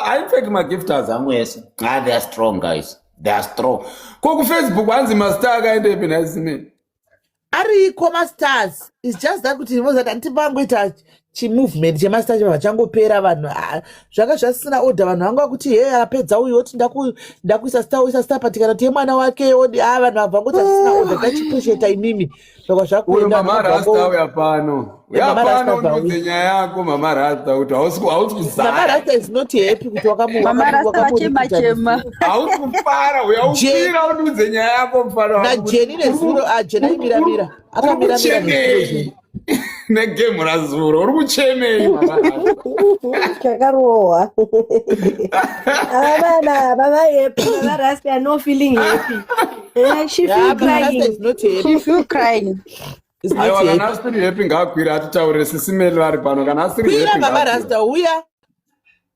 Ah, in fact magifters angu ese. Ah, they are strong guys. They are strong. Ko kuFacebook hanzi mastar akaendepi nhai Simeni? Ariko mastars, its just that kuti vozati handiti pangoita chimovement chemastars chabva changopera vanhu ah, zvanga zvasina order vanhu vanga vakuti he apedza uyu oti ndakuisa star oisa star pati kana kuti yemwana wake odi a ah, vanhu vabva ngoti asina order tachipusheta imimi zvaka zvakuenda mama rasta uya pano uya pano unodze nyaya yako mama rasta kuti hausi kuzara mama rasta is not happy kuti wakamu mama rasta vachema chema hausi kufara uya upira unudze nyaya yako mfana wangu najeni nezuro ajeni ah, aimira mira akamira mira nezuro negemu razuro uri kuchemei chakarohwa avana vava happy vava rasta no feeling happy eh, she feel crying she feel crying Aiwa kana asiri happy ngaakwire atitaurire sisi Meli vari pano kana asiri happy mama rasta uya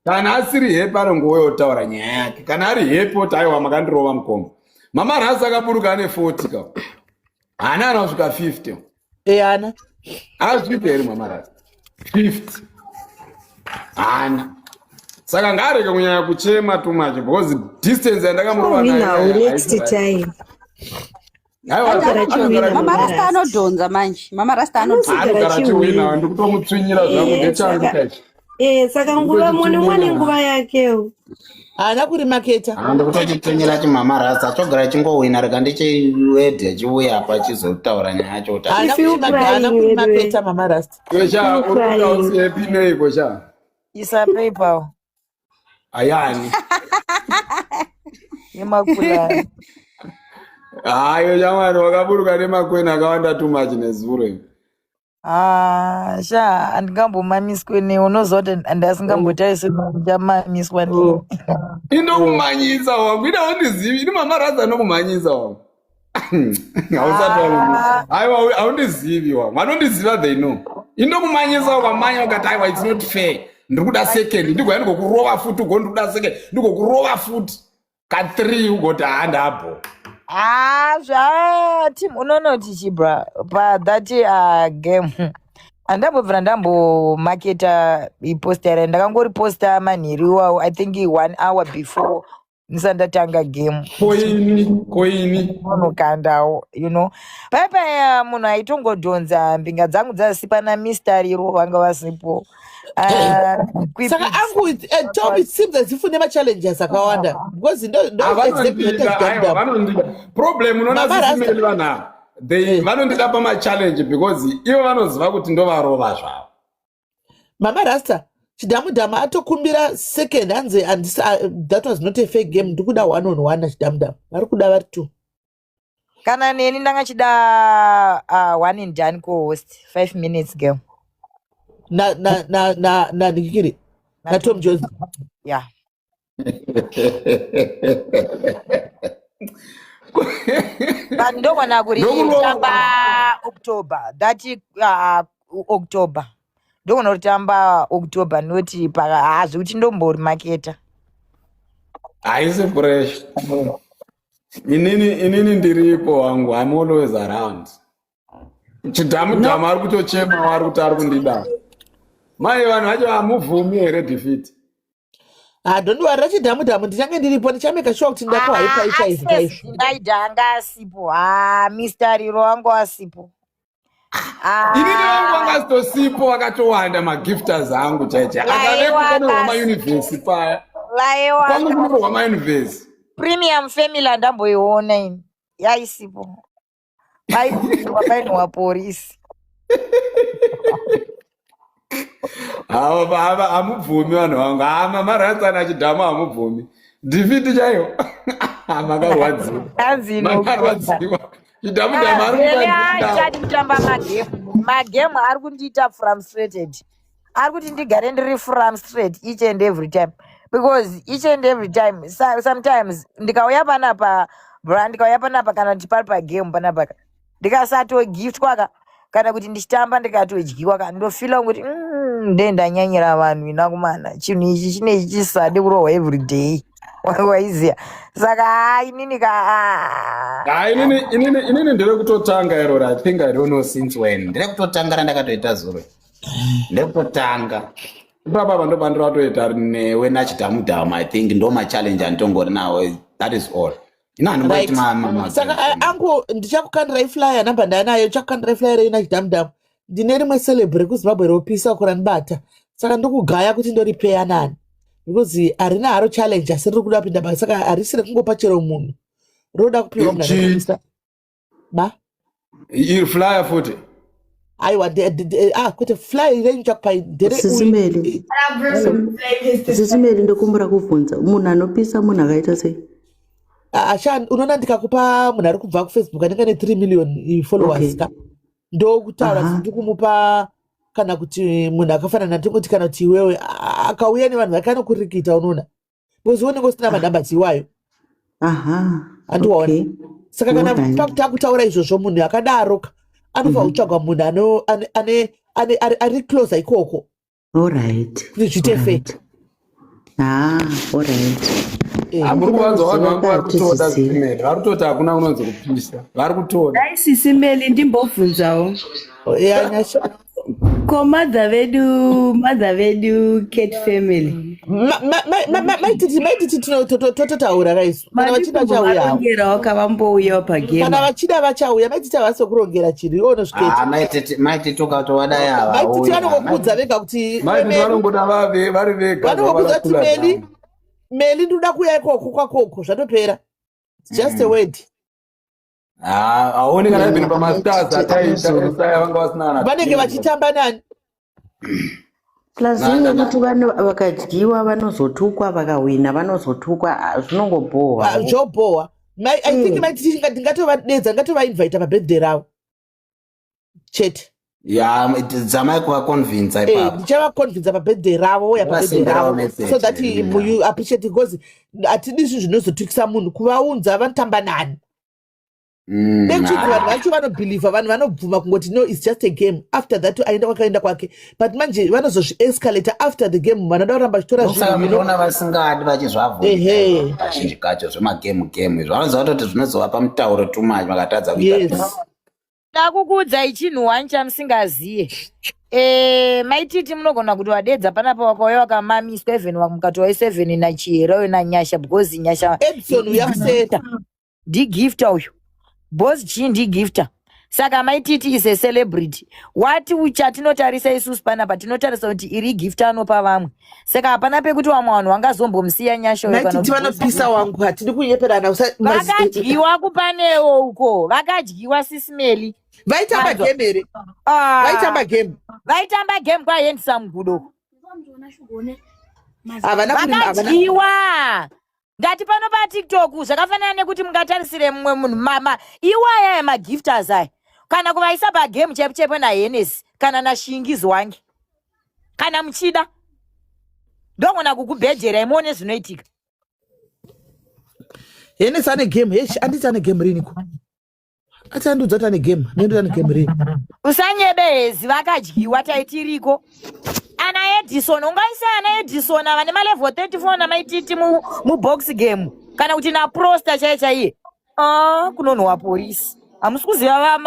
kana asiri happy anongouya otaura nyaya yake kana ari happy oti aiwa makandirova mukoma mama rasta akaburuka ane 40 ka haana ana kusvika 50 eyana asvike here mama rasta 50 haana saka ngaarege kunyanya kuchema too much because distance yandakamurova nayo next time Mama Rasta anodhonza manje. Mama Rasta anodhonza. Achiwina ndikutomutsvinyira zvangu ndechangu kachi. Eh, saka nguva mune mwane nguva yakewo. Haana kurimaketa. Ah, ndikutochitsvinyira chimama Rasta chogara chingowina rega ndichiwedhe chiuya apa chizotaura nyaya yacho kuti haana kurimaketa mama Rasta. Kwesha uri kuda usiyepi neiko sha? Isa PayPal. Ayani. Nemakulani. Hayo shamwari wakaburuka nemakwena akawanda too much nezuro iri. Ah, sha handingambomamiswe newe unoziva kuti ndasingambotarise ndichamamiswa newe. Oh. Inokumhanyisa wangu, ine haundizivi, ini mama Raza anokumhanyisa wangu. Hausati ah. Aiwa haundizivi wangu, vanondiziva they know. Inokumhanyisa ukamanya ukati aiwa it's not fair. Ndiri kuda second, ndigouya ndigokurova futi ugo ndikuda second, ndigokurova futi. Ka 3 ugoti haa ndabho. Ah, zva team unonoti chibra pa that game handambobvira ndambomaketa iposta ira ndakangoriposta manheru iwawo i think one hour before ndisati ndatanga game koini koini unokandawo you know paya paya munhu aitongodhonza mbinga dzangu dzasipa namr riro vanga vasipo Ah, saka angu eh, tom it seems as if une machallenges akawanda because ndo ndo Ah, exactly vanondida, what aiwa, I've vanondida problem unoona Mama Rasta. sisimeli vanhu ava they Eh. vanondida pamachallenge because ivo vanoziva kuti ndovarova zvavo Mama Rasta Chidhamudhamu atokumbira second hanzi handisi that was not a fair game ndikuda one on one naChidhamudhamu vari kuda vari two. Kana neni ndanga chida one and done co-host 5 minutes girl. Na na na na na Nikiri na Tom Jones. Yeah. But ndogona kuri tamba October that October ndogona kutamba October noti paka haa zvekuti ndombori maketa haisi fresh inini inini ndiripo wangu I'm always around chidhamu dhamu ari kutochema ari kuti ari kundida mai vanhu vacho hamubvumi here defeat Ah, don't worry rachidhamu dhamu ndichange ndiripo ndichameka sure kuti ndakuhaipa chaizvo chaizvo Ndaida anga asipo ha Mr Riro wangu asipo inini vangu vanga asitosipo vakatowanda magifters angu chaicha akavekukonorwa mayunivhesi paya kwangu kunorwa mayunivhesi premium family andamboiona ini yaisipo paibudwa painwa porisi ava hamubvumi vanhu vangu hama maratsana achidhama hamubvumi dhifiti chaiyo makarwadziwa makarwadziwa chidhamu dhamu ari kutamba magemu magemu ari kundiita frustrated ari kuti ndigare ndiri frustrated each and every time because each and every time sometimes ndikauya panapa bra ndikauya panapa kana kuti pari pagame panapa ndikasatogiftwa ka kana kuti ndichitamba ndikatodyiwa ka ndofila kuti ndee ndanyanyira vanhu ina kumana chinhu ichi chine chisade kurohwa every day waiziya saka haa inini ka haa inini inini inini ndiri kutotanga iroro i think i don't know since when ndiri kutotanga randakatoita zuro ndiri kutotanga. Ipapa ndo pandinotoita newe nachidhamudhamu. I think ndo machallenge anditongori nawo. That is all. Ino handimboiti. Right. Saka angu, ndichakukandirai flyer, namba ndanayo. Ndichakukandirai flyer renyu nachidhamudhamu. Ndine rimwe celeb rekuZimbabwe ropisa kurandibata, saka ndokugaya kuti ndoripeya nani, because harina haro challenge, asi riri kuda pinda basa. Saka harisi rekungopa chero munhu, roda kupiwa munhu Chi- anopisa ma Iri flyer futi? Aiwa, ah, kwete flyer renyu chakupai ndere Sisi Melly. Sisi Melly, ndokumbura kubvunza, munhu anopisa munhu akaita sei? Asha, unoona ndikakupa munhu ari kubva kuFacebook anenge ane 3 million followers, ka ndokutaura kuti ndikumupa, kana kuti munhu akafanana, ndingoti kana kuti iwewe, akauya nevanhu vake anokurikita, unoona, because unenge usina manumbers iwayo. Handiwaona? Saka kana takutaura izvozvo, munhu akadaro ka anofanira kutsvagwa munhu ari closer ikoko kuti zviite fair. Alright. Ah, alright. Hamuri kuvanzwa vanhu vangu vari kutoda? Hatizvizivi. Zimeli vari kutoti hakuna kunonzi kupisa, vari kutoda. Dai Sisi Melly ndimbobvunzawo. Ya, Nyasha. Ko mother vedu Cat Family? Maititi tototaura kaisu, kana vachida vachauyawo. Varongerawo kavambouyawo pagame. Kana vachida vachauya. Maititi havasi kurongera chinhu, iwo unosviketi. Maititi ukatovadai ava. Maititi vanongokuudza vega kuti Maititi Meli, vanongoda vave vari vega. Vanongokuudza kuti zvavada. Melly, Melly, ndinoda kuuya ikoko kwakoko, zvatopera. It's just a word. Haoni kana even pamastars ataita esaya vanga vasina kana Vanenge vachitamba nani? Plus yekuti vanhu vakadyiwa vanozotukwa, vakahwina vanozotukwa. Ah, zvinongobhohwa. Ah, zvobhohwa. I think maititi ndingatovadedza, ndingatovainvita pabirthday ravo chete. Ya, dzamai kuvaconvinsa ipapo. Ndichavaconvinsa pabirthday ravo, uya pabirthday Uvasenderawo ravo message, so that you appreciate, because hatidi zvinhu zvinozotukisa munhu. Kuvaunza, vanotamba nani? Nekuti vanhu vacho vanobhilivha, vanhu vanobvuma kungoti, "No, it's just a game." After that aenda kwakaenda kwake, but manje vanozozviescalata after the game, vanoda kuramba vachitora Saka zvinhu. munoona vasingadi vachizvavhunza kazhinji kacho zvemagame game izvo, vanoziva kutoti zvinozovapa mutauro too much vakatadza kuita. Ndakukuudzai chinhu wani chamusingaziye. Maititi munogona kuti wadedza panapa, wakauya wakamamiswa, even mukati 7 nachihera uyo naNyasha, because Nyasha Edson uyakuseta. Ndigifta uyu boss g, ndigifta. Saka Maititi is a celebrity. Wati chatinotarisa isusu panapa, tinotarisa kuti iri gift anopa vamwe, saka hapana pekuti vamwe vanhu vangazombomusiya Nyasha uyo kana Maititi kuti vanopisa wangu, hatidi kunyeperana. Vakadyiwa kupanewo uko, vakadyiwa, Sisi Melly. Vaitamba Manzwa. game here? Ah. Vaitamba game. Vaitamba game kwahendisa mugudo. Havana kurima, havana. Vakadyiwa. Ngati pano paTikTok zvakafanana nekuti mungatarisire mumwe munhu mama iwaya emagifters aya, kana kuvaisa pagame chaipo chaipo naHenesi kana naShingi Zwange, kana muchida ndogona kukubhejerai muone zvinoitika. Henesi ane game hesh, anditi ane game riniko? Ati andiudza kuti ane game, nendo ane game rini? Usanyebe hezi, vakadyiwa, taitiriko ana Edison. Ungaise ana Edison ava nemalevel 34 naMaititi mubox game, kana kuti naProsta chaiye chaiye? Ah, kunonhuwa porisi. Hamusi kuziva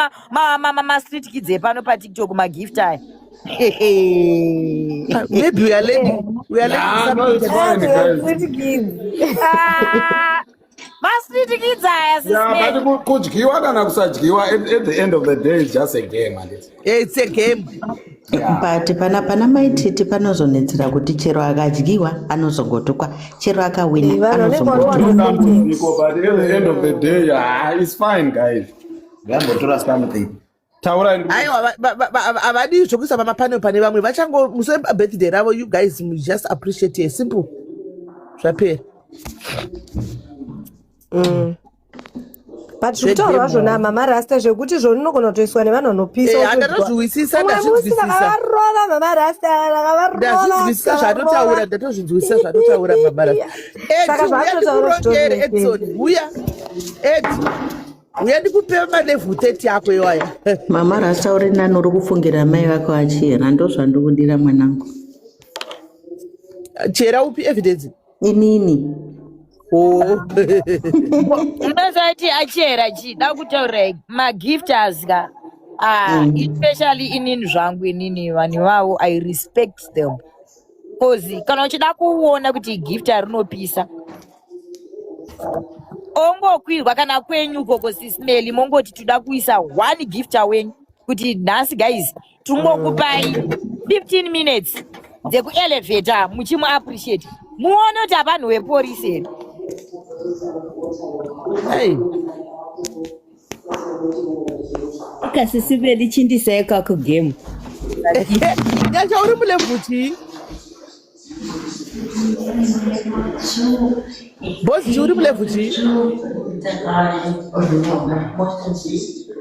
mastreet kids epano paTikTok, magift aya. Maybe we are learning, we are learning Nah, no, something. it's fine, guys. Ah, mastreet kids aya. Yeah, but kudyiwa kana kusadyiwa, at the end of the day, it's just a game, and it's Yeah, it's a game. But pana Maititi panozonetsera kuti chero akadyiwa anozongotukwa, chero akawina Vanhu vanenge anozongotukwa. Dambudziko, but at the end of the day, ah, it's fine, guys. Vambotora something. Taurai. Aiwa, havadi zvokuisa pamapanel pane vamwe vachango musi webirthday ravo. You guys just appreciate, a simple, zvapera. But zviri kutaurwa zvona Mama Rasta zvekuti zvoni unogona kutoiswa nevanhu vanopisa. Eh, handatozviwisisa. Umwe musi Ndazvinzwisisa. ndakavarova Mama Rasta, ndakavarova. Ndazvinzwisisa zvatotaura, ndatozvinzwisisa zvatotaura Mama Rasta. Saka Edi, uya zvaatotaura ndikurongere. zvitori Edson, uya. Edi, uya ndikupe malevel 30 ako iwaya. Mama Rasta, uri nani, uri kufungira mai vako achihera, ndozvandikudira mwanangu. Chera upi? Evidence? Inini. Oh. Unosati achera chida kutaurirai magifters ka. Ah, especially inini zvangu, inini vanhu ivavo I respect them. Cause kana uchida kuona kuti gift rinopisa, ongokwirwa kana kwenyu ukoko, Sismeli, mongoti toda kuisa one gifter wenyu kuti nhasi, guys, tingokupai 15 minutes dzekuelevata muchimuappreciate, muone kuti havanhu veporisi here. Hey. Kasisibeli chindisai kakugame. Nyasha, uri mulevel chii? Boss G, uri mulevel chii?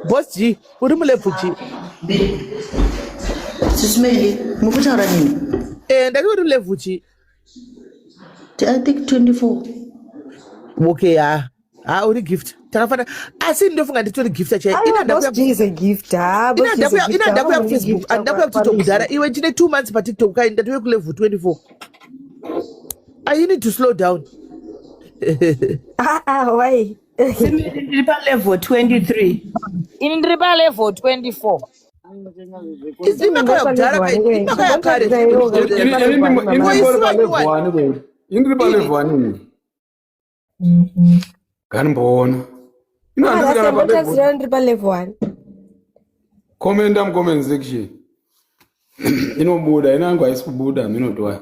Boss G, uri mulevel chii? Sismeli, mukutaura nini? Eh, ndati uri mulevel chii? I think 24. Okay, ha ha, uri gift, takafana, asi ndofunga nditori gifter chai. Aiwa, Boss G is a gift. Ah, Boss G is a gift. Ina ndakuya kuFacebook, andakuya kuTikTok kudhara. Iwe, ndine 2 months paTikTok kai, ndatove kulevel 24. I need to slow down. Ah, ah, why? Ndiri palevel 23. Ini ndiri palevel 24. Imaka yakudhara kai, imaka yakare. Ini ndiri palevel 1 kweli, ini ndiri palevel 1 ini, ganimboona ino handisi kana palevel. Rasta, ndiri palevel 1. Commenta mucomment section, inobuda. Inangu haisi kubuda, minotwaya.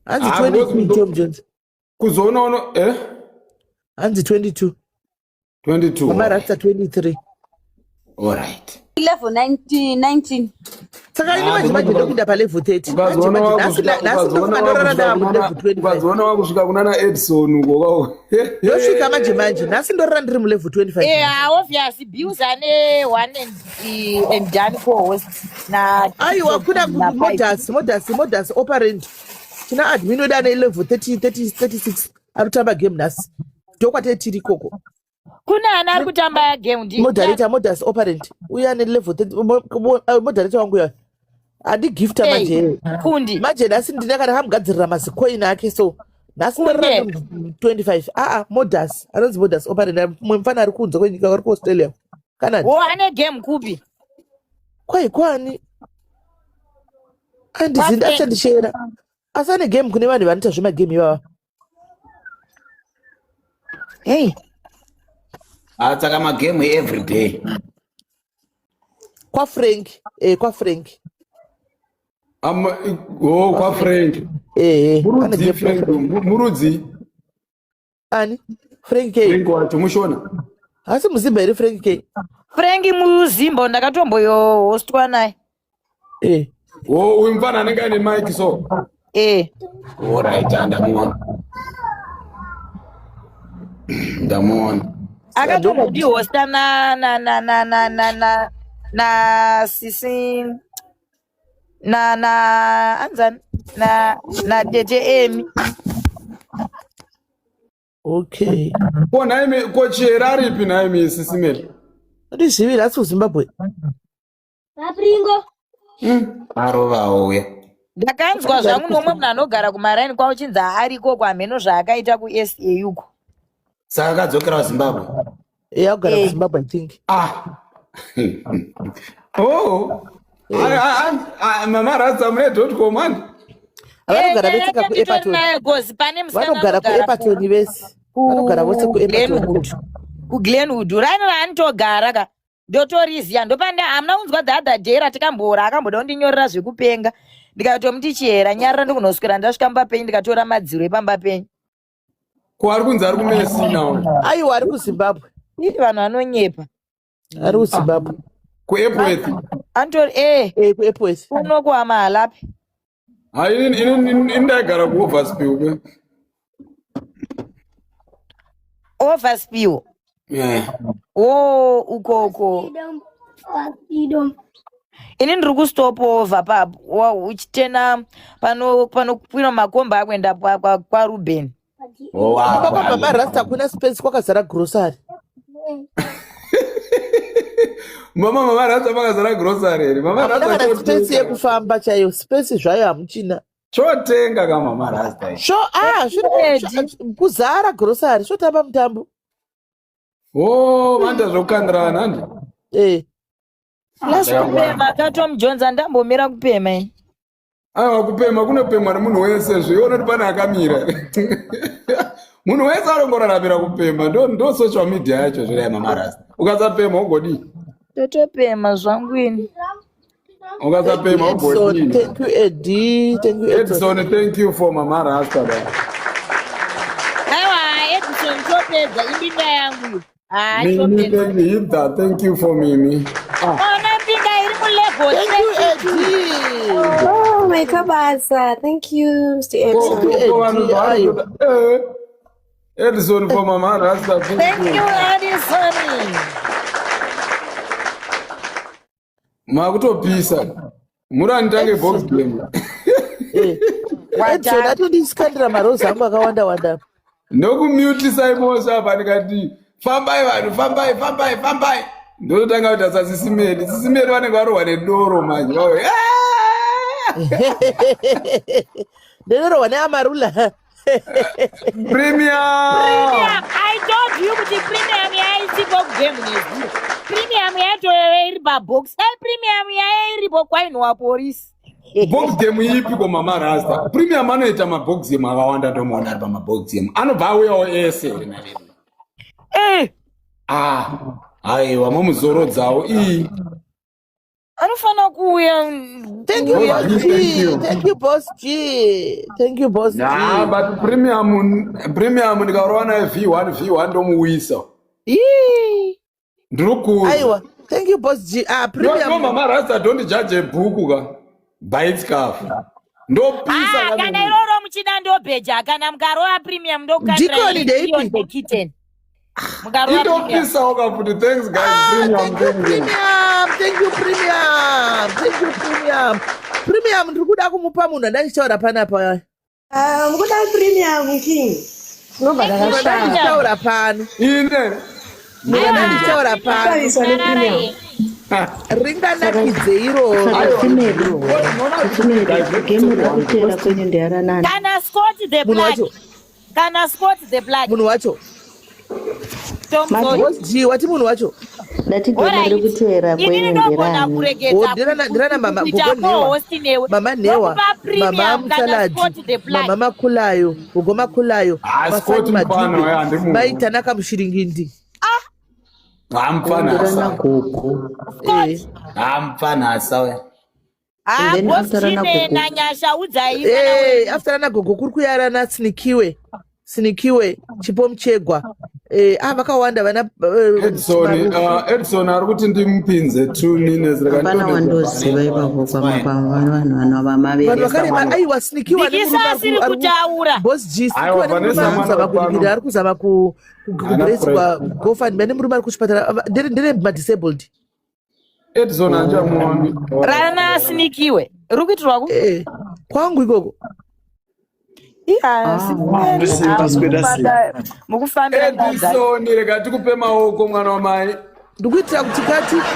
Hanzi Ah, 22, Tom Jones. Kuzoona uno, eh. Hanzi 22. 22. Mama Rasta 23. Alright. Level 19, 19. Saka ini Ah, manje manje ndokuinda palevel 30 manje manje. Nhasi ndofunga ndorara ndava mulevel 25. Ukazoona wakusvika kunana Edson uko kwako. Ndosvika manje manje, nhasi ndorara ndiri mulevel 25. Yeah, obvious bills ane one and done co-host na. Aiwa, kuna na five. Modus operandi, tina admin wedu ane level 30, 30, 36, ari kutamba game nhasi, ndokwatei tiri ikoko. Kuna ana ari kutamba game ndi Moderator Modus Operandi uye ane level 30, moderator wangu uya handigifta. Hey, Manje Kundi. manje nhasi ndine kana kamugadzirira mazikoini ake, so nhasi Kunde. ndorara 25. Aa, Modus anonzi Modus Operandi, mumwe mufana ari kunze kwenyika, ari kuAustralia, Canada. Wo ane game kupi? Kwai kwani andizi Kwa achandishera, asi ane game kune vanhu vanoita zvemagame ivava. Hey. Atsaka magame every day. KwaFrank, kwaFrank. O, kwaFrank. Ehe, ane Murudzi? game. Frank murudzi? Ani Frank K? Frank wacho mushona? Hasi muzimba here Frank K? Frank muzimba, ndakatomboyohostwa naye. O, uyu mufana anenge aine mike so? Eh. Alright, ndamuona, ndamuona. Akatombondihosta na na na na na na na na sisi na na anzani na tete Emi. Okay. Ko nhaimi, ko chera aripi nhaimi, Sisimeli? Ndizviviri, asi kuZimbabwe. Papringo. Arovawo uya. Ndakanzwa zvangu nomwe munhu anogara kumaraini kwavo chinzi ariko kwamheno zvaakaita kuSA uko. Saka akadzokera kuZimbabwe? Yakugara Eh. kuZimbabwe, I think. Ah, oh, Mama Rasta mune .com andi. Vanogara Eh, vese nyaya kuEpaton. nditori nayo gozi pane musikana Vanogara anogara kuEpaton vese, vanogara vose kuEpaton. kuGlenwood, kuGlenwood raino raanotogara ka, ndotoriziya, ndopanda hamuna kunzwa the other day ratikambora akamboda kundinyorera zvekupenga, ndikatomuti chihera nyarira, ndikunoswera ndasvika mumba penyu ndikatora madziro epamba penyu. Ko ari kunzi ari kuMesina uyu? Aiwa, ari kuZimbabwe. Iri vanhu vanonyepa. Ari kuZimbabwe. KuEpworth? Antori e. Eh, kuEpworth. Kuno kuamahalapi. Hai, ini ndaigara kuOverspill ke. Overspill? Yeah. Wo ukoko, ini ndiri kustop over papo uchitena pano panokwira makomba akuenda kwaRuben. Kumba kwamama Rasta hakuna space, kwakazara grocery. Mama Rasta makazara grocery here, Mama Hamuna Rasta? kana space yekufamba chaiyo, space zvayo hamuchina. Chotenga ka, Mama Rasta. Sho, ah, kuzara grocery, zvotamba mutambo. O, vanoita zvekukandirana handi? Eh. Lasi kupema kaTom Jones, andambomira kupema i. Aiwa, kupemha kunopemwa nemunhu wese zve. Iwe unoti pane akamira. Munhu wese anongoraramira kupemha. Ndo social media yacho zvirai, Mamarasta. Ukasapemha ugodii? Totopema zvangu ini. Ukasapemha Edson, ugodii? thank you, Eddie. Thank you, Edson. Edson, thank you for Mama Rasta da. Aiwa, Edison, topedza imbinga yangu iyo. Ha, Mimi, topedza. thank you. Hidha, thank you for Mimi. Ah. Ona mbinga iri mulevel Thank you, 32. Eddie. Oh, my kabasa. Thank you, Mr. Ko Thank you, Edson. ko vanhu Eddie. Ayo. zvavari Edison for Mama Rasta, thank Thank you. you, Edison. Makutopisa. Muranditange box game. Edson Watanga. atondikandira marozi angu akawanda wanda. Ndokumutisa imosha apa, ndikati fambai vanhu, fambai, fambai, fambai. Ndototanga kuita sasisimeli. Sisimeli vanenge varohwa nedoro manje. Vauya, "Ah!" Ndinorohwa neamarula. Premium. Premium, I told you kuti premium yaisipo kugame nezuro. Premium yaitoyove iri pabox. Dai premium yaiya iripo, kwainhuwa porisi. Box game ipi ko, Mama Rasta? Premium anoita mabox game akawanda, ndomuona ari pamabox game. Anobva auyawo ese here narero? Eh, Ah, aiwa, momuzorodzawo ii. Anofanira kuuya. Thank you, Boss Boss G, thank G. you. Thank you, Boss G. Thank you, Boss Nah, G. but premium, premium ndikarova naye V1 V1 ndomuwisa. Yee. Ndiri kuza. Aiwa. Thank you, Boss G. Ah, No, no, premium. Mama Rasta, don't judge a book ka by its cover. Ndopisa. Ah, kana iroro muchida ndobheja, kana mukarova premium ndokandira Deacon ndeipi? the kitten. Mukarova premium. Indopisawo kafuti. Thanks guys. Ah, Premium, thank you, thank you. Premium. Thank you, Premium. Thank you, Premium. Premium ndiri kuda kumupa munhu andandichitaura panapa. Ah, mukuda premium king. Unobva Thank you, Munhu ndakashaya. andandichitaura pano. Ine. Munhu andandichitaura pano. Tariswa nepremium. Ringanakidze iroro. Saka Simeri, Simeri, game rakutera kwenyu ndeyaranani? Kana Scott the Munhu Black. wacho. Kana Scott the Black. Munhu wacho. Tomzoi. Boss G, wati munhu wacho. Ndati game Alright. riri kutera Inini kwenyu ndogona nderani? Oh, kuregedza ndirana mama kuita Gogo Nhewa. co-host newe. Mama Nhewa, Ndokupa Mama premium kana Musaladi, Scott the Black. Mama Makulayo, Gogo Makulayo, Ah, Scott Mafani mfana, Madube, uya, handimuoni. Mai Tanaka Mushiringindi. Hamfana Ndirana asa. gogo. Eh. Hamfana asa uya. Ah, Then Boss after G ana gogo. nanyasha udzai mwana Eh, wenyu. after ana gogo kuri kuyarana Sinikiwe. Sinikiwe, Chipo Muchegwa. Eh, ah, vakawanda vana Edson, Chimarufu. Edson ari kuti ndimupinze 2 minutes. Rega Hapana ndioneke. wandoziva ipapo vanhu Vanhu vamaveresa. vakarema, aiwa, Sinikiwe ane Ndikisa murume ari asiri kutaura. Boss G, Sinikiwe Aiwa, ane murume Vanessa ari mwana kuzama wepano. kudikira, ari kuzama Haana kureswa GoFundMe, ane murume ari kuchipatara, ndere madisabled. Edson handichamuoni. Rana sinikiwe. Ruri kuitirwa ku? Eh, kwangu ikoko. Iya, Tasweda sei? mukufambira. Edison, rega tikupe maoko, mwana wamai. Ndikuitira kuti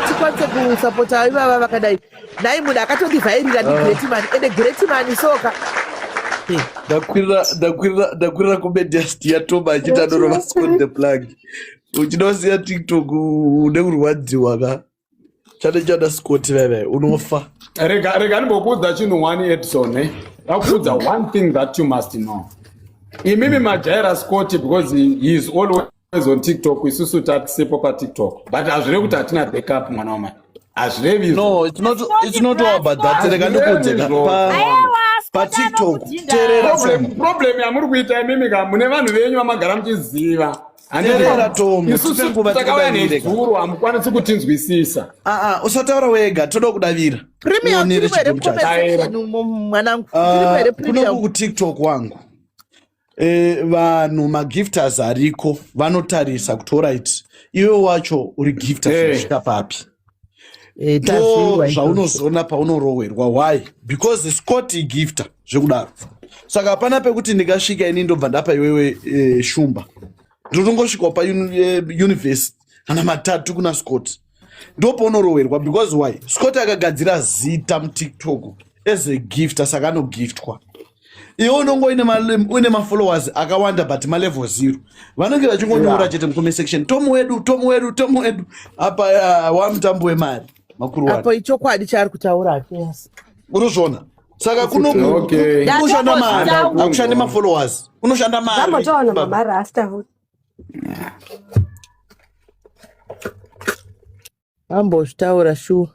tikwanise kusapota ivava vakadai. Nhai, munhu akatondivhairira ndiGreatman, ende Greatman soka. Ndakwirira kumediast yatoma achiti anorova Scott the Plug. Uchinosiya TikTok une kurwadziwa ka chane chada Scott veve unofa. Rega ndimbokuudza chinhu one, Edson. Ndakuudza one thing that you must know. Imimi majaira Scott because he is always on TikTok. Isusu tatisepo paTikTok, but hazvirevi kuti hatina backup, mwana wamai. Hazvirevi izvo. No, it's not all about that. Rega ndikuudze ka Aiwa, Scott paTikTok anokudhinda. teerera. Problem yamuri kuita imimi ka, mune vanhu venyu vamagara muchiziva. Teerera, Tom, Isusu tipe nguva takauya tikudavire ka. nezuro, hamukwanisi kutinzwisisa. Aa, usataura wega, toda kudavira. Premium Uonere tirimo here? chigemu chacho. Comment section, mwanangu, tirimo here? Kunoku Premium. kuTikTok wangu, vanhu magifters ariko vanotarisa kuti alright, iwe wacho uri gifter zvinosvika papi. Eh, Ndo tazviwa izvozvo. zvaunozoona paunorohwerwa. Why? Because Scott igifter zvekudaro, saka hapana pekuti ndingasvika ini ndobva ndapa iwewe shumba. Ndinotongosvikawo pauniversity kana matatu kuna Scott, ndopaunorohwerwa. Because why? Scott akagadzira zita muTikTok as a gifter, saka anogiftwa. Iwe unonge uine mafollowers akawanda but malevel zero, vanenge vachingonyora chete mucomment section, "Tomu wedu, Tomu wedu, Tomu wedu." Apa wamutambo wemari makuru wani. Apo ichokwadi chaari kutaura, yes. Urozviona. Saka kuno Okay. kunoshanda mari, Ndatombozvitaura. hakushandi mafollowers, unoshanda mari. Ndambotaura namama Rasta futi. Ambozvitaura shuwa.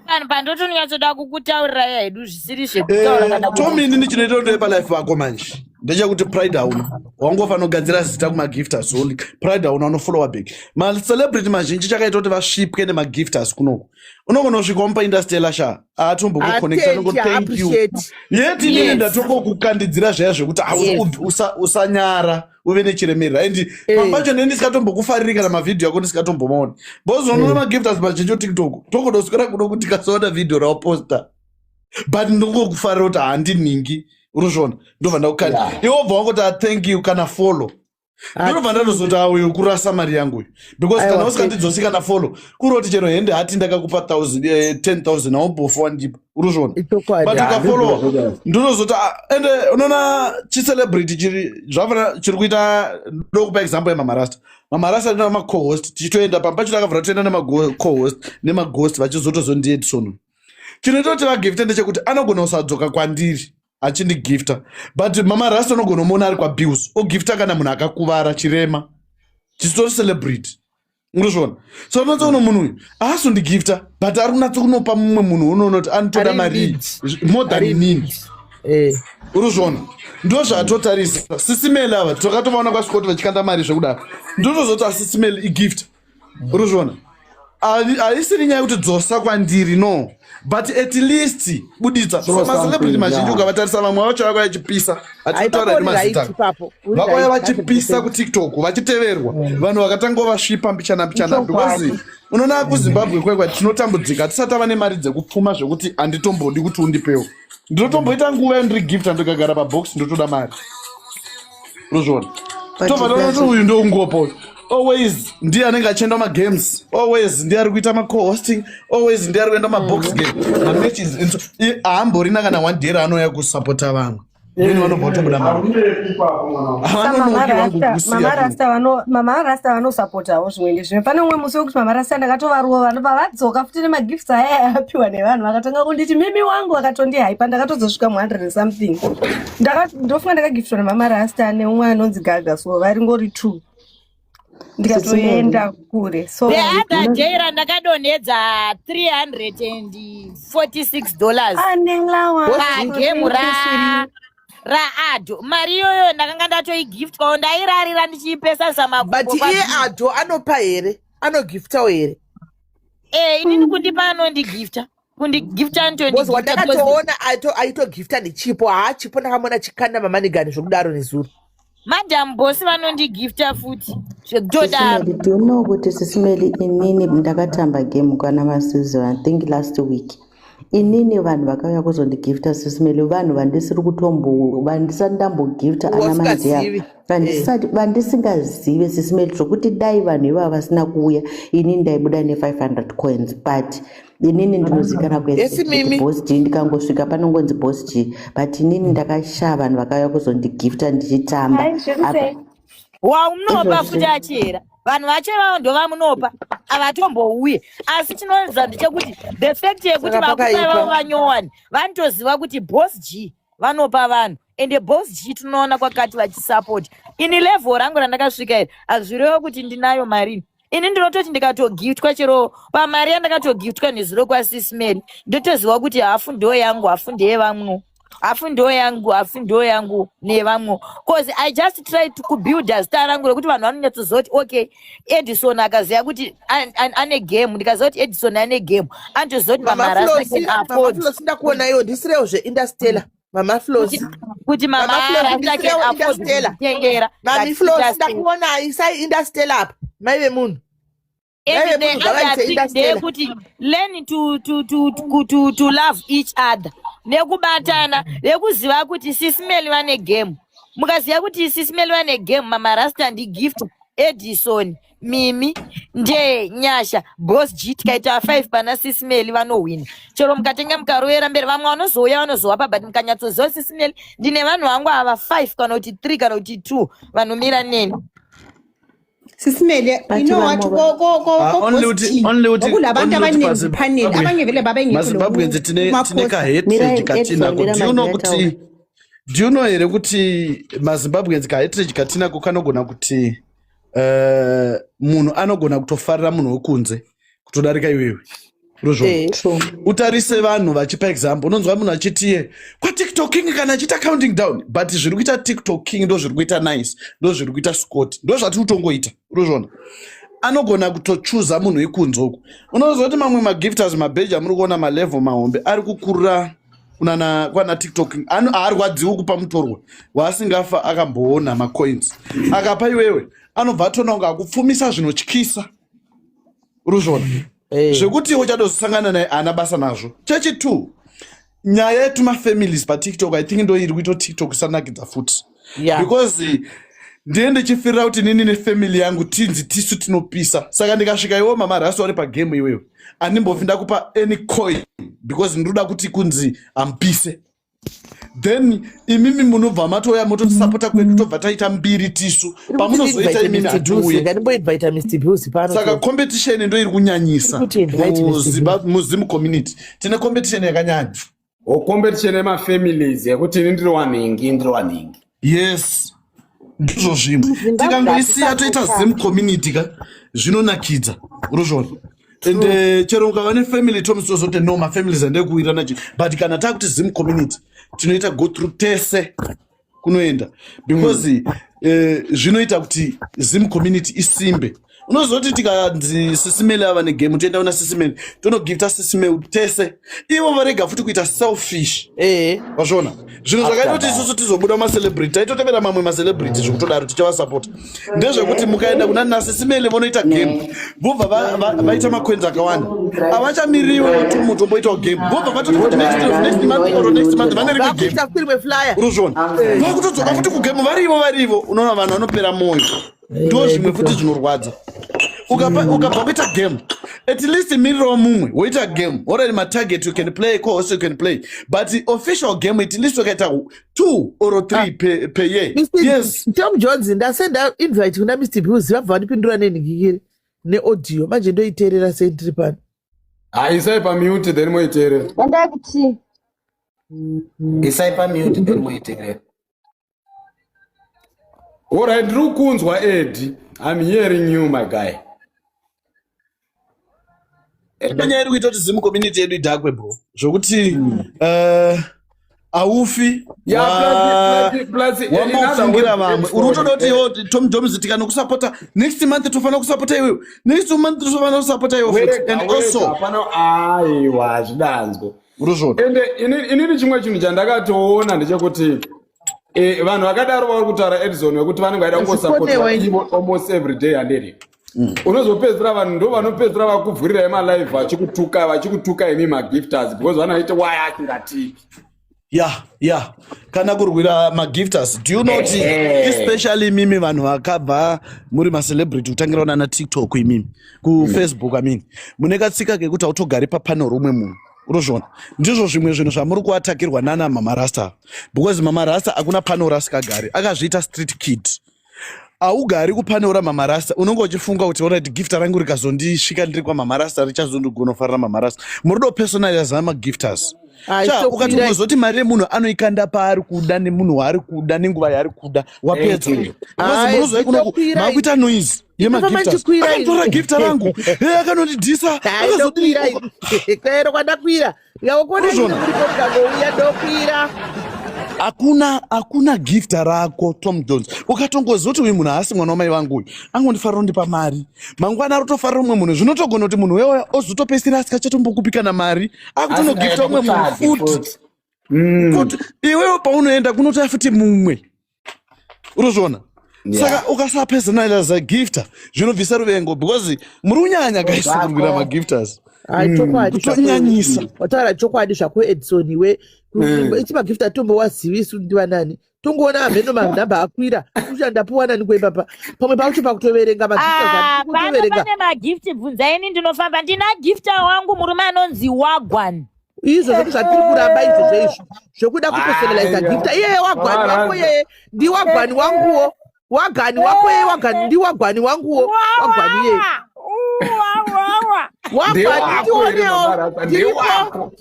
Vanhu pandotonyatsoda kukutaurirai hedu zvisiri zvekutaura Eh, kana Tommy, inini chinoita kuti palife pako manje ndechekuti pride hauna, wangofanira kugadzira zita kumagifters only. Pride hauna, unofollowa back macelebrity mazhinji. Chakaita kuti vasvipwe nemagifters kunoku, unogona kusvika wamupa indastela sha, aatombokuconnecta Attention, nongo thank you. appreciate. Yet inini ndatokokukandidzira zvaya zvekuti usanyara, uve nechiremerera, and pambacho ndee ndisikatombokufariri kana mavhidhiyo ako ndisikatombomaoni, because unoona magifters mazhinji oTikTok tokodoswera kuno kuti kasaona vhidhiyo rawaposta, but ndongokufarira kuti handinhingi, uruzvona, ndobva ndakukanda, iwe wobva wangoti, "Ah, thank you," kana follow. Ndinobva ndatozoti, "Ah, uyu kurasa mari yangu uyu," because kana Aiwa, usingandidzosi kana follow, kuroti chero hende hati ndakakupa 1000, 10,000 haumbofa wandipa, uruzvona? Ichokwadi. But ukafollowa ndizvo. ndinozoti, ah, ende unoona chicelebrity chiri zvafana chiri kuita, ndokupa example yemamarasta. Mamarasta ndina macohost, tichitoenda pamba pacho takavhura, toenda nemacohost nemaghost vachizotozondiedison. Chinoita kuti vagifte ndechekuti anogona kusadzoka kwandiri achindigifta, but Mama Rasta unogona kumuona ari kwabills ogifta, kana munhu akakuvara, chirema, chitori celebrity, urikuzviona? So unotsa uno munhu uyu haasondigifta, but ari kunatsa kunopa mumwe munhu, unoona kuti anotoda Ari mari lead. more than Ari inini. lead. Eh. Urikuzviona? Ndo zvatotarisa Sisimeli ava, takatovaona kwaScott vachikanda mari zvekudaro, ndotozoti aSisimeli igift, urikuzviona? Haisiri nyaya yekuti dzosa kwandiri, no, but at least buditsa. So Throw macelebrity something, mazhinji, ukavatarisa vamwe vacho vakauya vachipisa, hatitotaura hedu Uri right mazita, ipapo. Uri vakauya right, vachipisa 100%. kuTikTok, vachiteverwa, vanhu vakatanga vasvipa mbichana mbichana, because unoona kuZimbabwe kwekwa tinotambudzika, tisati tava nemari dzekupfuma zvekuti handitombodi kuti undipewo. Ndinotomboita nguva yandiri gift, ndikagara pabox ndotoda mari, urozviona? But Tobva taona kuti uyu ndoungopa uyu, always ndiye anenge achienda magames, always ndiye ari kuita macohosting, always ndiye ari kuenda mabox game, mamatches, and so haamborina kana one day raanouya kusapota vamwe, then vanobva kutobuda mari. Haunyepi ipapo, mwana wangu. Havanonoki vangu Mama kusiya. Rasta Mama Rasta vanosapotawo zvimwe ndezvimwe. Pane umwe musi wekuti Mama Rasta ndakatovarova, vanobva vadzoka futi nemagifts aya apiwa nevanhu, vakatanga kunditi mimi wangu, vakatondihaipa, ndakatozosvika mu100 and something. Ndofunga ndakagiftwa naMama Rasta neumwe anonzi Gaga, so varingori two, ndikatoenda kure, so The other day randakadonhedza $346 Anelawa. pagemu raAdo, mari iyoyo ndakanga ndatoigiftwawo, ndairarira ndichiipesanisa makumbo. But iye Ado anopa here? Anogiftawo here? Eh, inini kundipa anondigifta, kundigifta. Because Antondigifta. wandakatoona aitogifta nechipo, haa, chipo ndakamuona chikanda mamanigani zvokudaro nezuro. Madam Boss vanondigifta futi zvekutodaro. Sisimeli, do you know kuti Sisimeli, inini ndakatamba game kwana Masizo, I think last week, inini vanhu vakauya kuzondigifta, Sisimeli, vanhu vandisiri kutombo, vandisati ndambogifta ana Wasingazivi. mandeya, vandisati, vandisingazive, Sisimeli, zvokuti dai vanhu ivava vasina kuuya, inini ndaibuda ne500 coins, but inini ndinozikanwa Yes, Mimi. Boss G, ndikangosvika panongonzi Boss G, but inini ndakashaya vanhu vakauya kuzondigifta ndichitamba. Ai, zviri sei? Wamunopa Izvozvi. futi achera vanhu vacho ivavo ndovamunopa, havatombouye, asi chinoedza ndechekuti the fact yekuti Saka vakupa pakaipa. ivavo vanyowani vanotoziva kuti Boss G vanopa vanhu, ende Boss G tinoona kwakati vachisapota. Ini level rangu randakasvika iri hazvirevo kuti ndinayo marini. Ini ndinototi ndikatogiftwa chero pamari yandakatogiftwa nezuro kwaSismary, ndotoziva kuti hafu ndo yangu, hafu ndeyevamwewo, hafu ndo yangu, hafu ndo yangu nevamwewo, cause I just try to kubuilda zita rangu rekuti vanhu vanonyatsoziva kuti okay, Edison akaziva kuti ane game, ndikaziva kuti Edison ane game, anotoziva kuti Mama Mama Rasta Flosi, can Mama afford Flosi, ndakuona iwo, ndisirewo zveInterstellar. Mama Flosi. Kuti Mama Mama Flosi, Rasta can ndisirewo afford Interstellar. kutengera. Mami Flosi, ndakuona, isai Interstellar apa. Mai vemunhu. Mai And the vemunhu ngavaise other thing Interstellar. ndeyekuti learn to love each other nekubatana, nekuziva kuti Sisimeli vane game. Mukaziva kuti Sisimeli vane game, Mama Rasta ndigift, Edison, Mimi, Nde, Nyasha, Boss G, tikaita 5 pana Sisimeli vanohwina. Chero mukatenga mukarovera mberi, vamwe vanozouya vanozovapa, but mukanyatsoziva Sisimeli, ndine vanhu vangu ava 5 kana kuti 3 kana kuti 2 vanomira neni. Sisimele, you But know what, vamwe Ah, only kuti only kuti kulabantu only kuti abaningi kuphaneli, paZimbabwe abanye vele babengekho maZimbabweans tine kumaposta. kahatred Mirai katinako. Edson, mira Do you know Maggie kuti ataura. do you know here kuti maZimbabweans kahatred katinako kanogona kuti munhu anogona kutofarira munhu wekunze kutodarika iwewe, urozvona? True. Utarise vanhu vachipa example, unonzwa munhu achitiye kwaTikTok King kana achiita counting down, but zviri kuita TikTok King ndo zviri kuita Nice, ndo zviri kuita Scott, ndo zvatiri kutongoita, urozvona? Anogona kutochuza munhu wekunze uku. Unoziva kuti mamwe magifters, mabheji amuri kuona, malevel mahombe ari kukurira kunana kwana TikTok, haarwadziwi kupa mutorwa waasingafa akamboona macoins. Akapa iwewe, anobva atoona kunge akupfumisa zvinotyisa, uruzvona? Zvekuti uchadozosangana naye haana basa nazvo. Chechi two, nyaya yetumafamilies paTikTok, I think ndo iri kuita TikTok isanakidza futi, because ndiye ndichifirira kuti nini nefamily yangu tinzi tisu tinopisa. Saka ndikasvika iwo Mama Rasi vari pagame iwewe, handimbofi ndakupa any coin because ndinoda kuti kunzi amupise. Then imimi munobva matouya mototisapota kwedu, tobva taita mbiri tisu. Pamunozoita imimi, hatiuye. Ngandimboinvita Mr Bills pano. Saka competition ndo iri kunyanyisa. Kuti invite Mr. MuZim community tine competition yakanyanya. O, competition yemafamilies yekuti ini ndiri wanhingi, ndiri wanhingi. Yes, ndizvo zvimwe. MuZimbabwe Tikangoisiya toita hatisapotani. Zim community ka, zvinonakidza, urozvona? And chero ukava nefamily, tomusozoti no, mafamilies andekuwirana chi, but kana takuti Zim community, tinoita go through tese kunoenda because zvinoita kuti Zim community isimbe. Unozoti tikanzi Sisimele ava negame, toenda kuna Sisimele, tonogifta Sisimele tese. Ivo varega futi kuita selfish. Wazviona zvinhu zvakaita kuti isusu tizobuda macelebrity, taitotevera mamwe macelebrity zvekutodaro tichavasapota, ndezvekuti mukaenda kuna naSisimele, vonoita game, vobva vaita macoins akawanda, havachamiriwo tomutomboitawo game, vobva vatoti futi next month or next month vane rimwe game. Vakuita futi rimwe flyer. Uruzviona, vakutodzoka futi kugame, varivo varivo. Unoona vanhu vanopera mwoyo, ndo zvimwe futi zvinorwadza. Ukabva kuita game, at least mirirawo mumwe woita game. Already matarget, you can play co-host, you can play, but official game, at least ukaita two or three per year. Mr. Yes. Tom Jones, ndasenda invite kuna Mr Bills, vabva vandipindura nenhingikiri neaudio. Manje ndoiteerera sei ndiri pano? Haisai pamute, then moiteerera. Endai kuti Isai pamute, then muiteerera. Alright, ndiri kukunzwa Edi, I'm hearing you, my guy. Nyaya iri kuita kuti Zim community yedu idhakwe, bro, zvokuti haufi wambofungira vamwe. Uri kutoda kuti iwo Tom Jones tikanokusapota next month, tofanira kusapota iwewe next month, tofanira kusapota iwe futi, and also Hapana, aiwa, hazvidanzwo. Uruzvona? Ende inini chimwe chinhu chandakatoona ndechekuti vanhu vakadaro vari kutaura, Edison, wekuti vanenge vaida kungosapotwa ivo almost every day, handiri? Unozopedzisira vanhu ndo vanopedzisira vakuvhurirai malive, vachikutuka, vachikutuka imi magifters, because vanoiti waya asingatipi. Ya, kana kurwira magifters, do you know kuti especially imimi vanhu vakabva muri macelebrity, kutangira nana TikTok, imimi kuFacebook, I mean, mune katsika kekuti hautogari papano rumwe munhu, urozviona? Ndizvo zvimwe zvinhu zvamuri kuatakirwa nana Mama Rasta, because Mama Rasta hakuna pano rasikagari, akazviita street kid. Haugari kupanel raMama Rasta, unonge uchifunga kuti alright, gift rangu rikazondisvika ndiri kwaMama Rasta, richazondigonofarira Mama Rasta. Muri kudo personaliza magifters. Ai, Cha, stop. ukati unozoti mari yemunhu anoikanda paari kuda nemunhu waari kuda nenguva yaari kuda, wapedza. Thank you. Because Ai, munozoi kunoku zvitokwira. makuita noise yemagifters. Ndichikwira. Akanditora gifta rangu, e akanondidhisa, akazodii. Ndokwira kwero kwandakwira, ndikakuona. Uruzvona? Ndikangouya ndokwira. Hakuna gifta rako, Tom Jones. Ukatongoziva kuti uyu munhu haasi mwana wamai vangu, uyu angondifarira kundipa mari, mangwana arotofarira umwe munhu. Zvinotogona kuti munhu wewoyo ozotopedzisira asikachatombokupi kana mari, akutonogifta umwe munhu futi. Kuti iwewe paunoenda kunotoya futi mumwe, urozviona? Saka ukasapersonaliza gifter, zvinobvisa ruvengo, because muri kunyanya, guys, kurwira magifters. Ai, chokwadi. Kutonyanyisa. Wataura chokwadi zvako, Edison. Iwe, iti magifta atombowazivisu ndivanani? Tongoona hameno manhamba akwira, ucha ndapuwa nani kuipapa? Pamwe pacho pakutoverenga Ah, magifta pano kutoverenga. pane magift, bvunzaini, ndinofamba ndina gifta wangu, murume anonzi Wagwan. Izvo zvoku zvatiri kuramba izvozvo, izvo zvokuda kupersonaliza Aiwa. gifta iyeye. Wagwani wako Mara. yeye ndiwagwani wanguwo. Wagani wako yeye wagani ndi wagwani wanguwo wagwani yeye. Wagwani ndionewo ndiripo.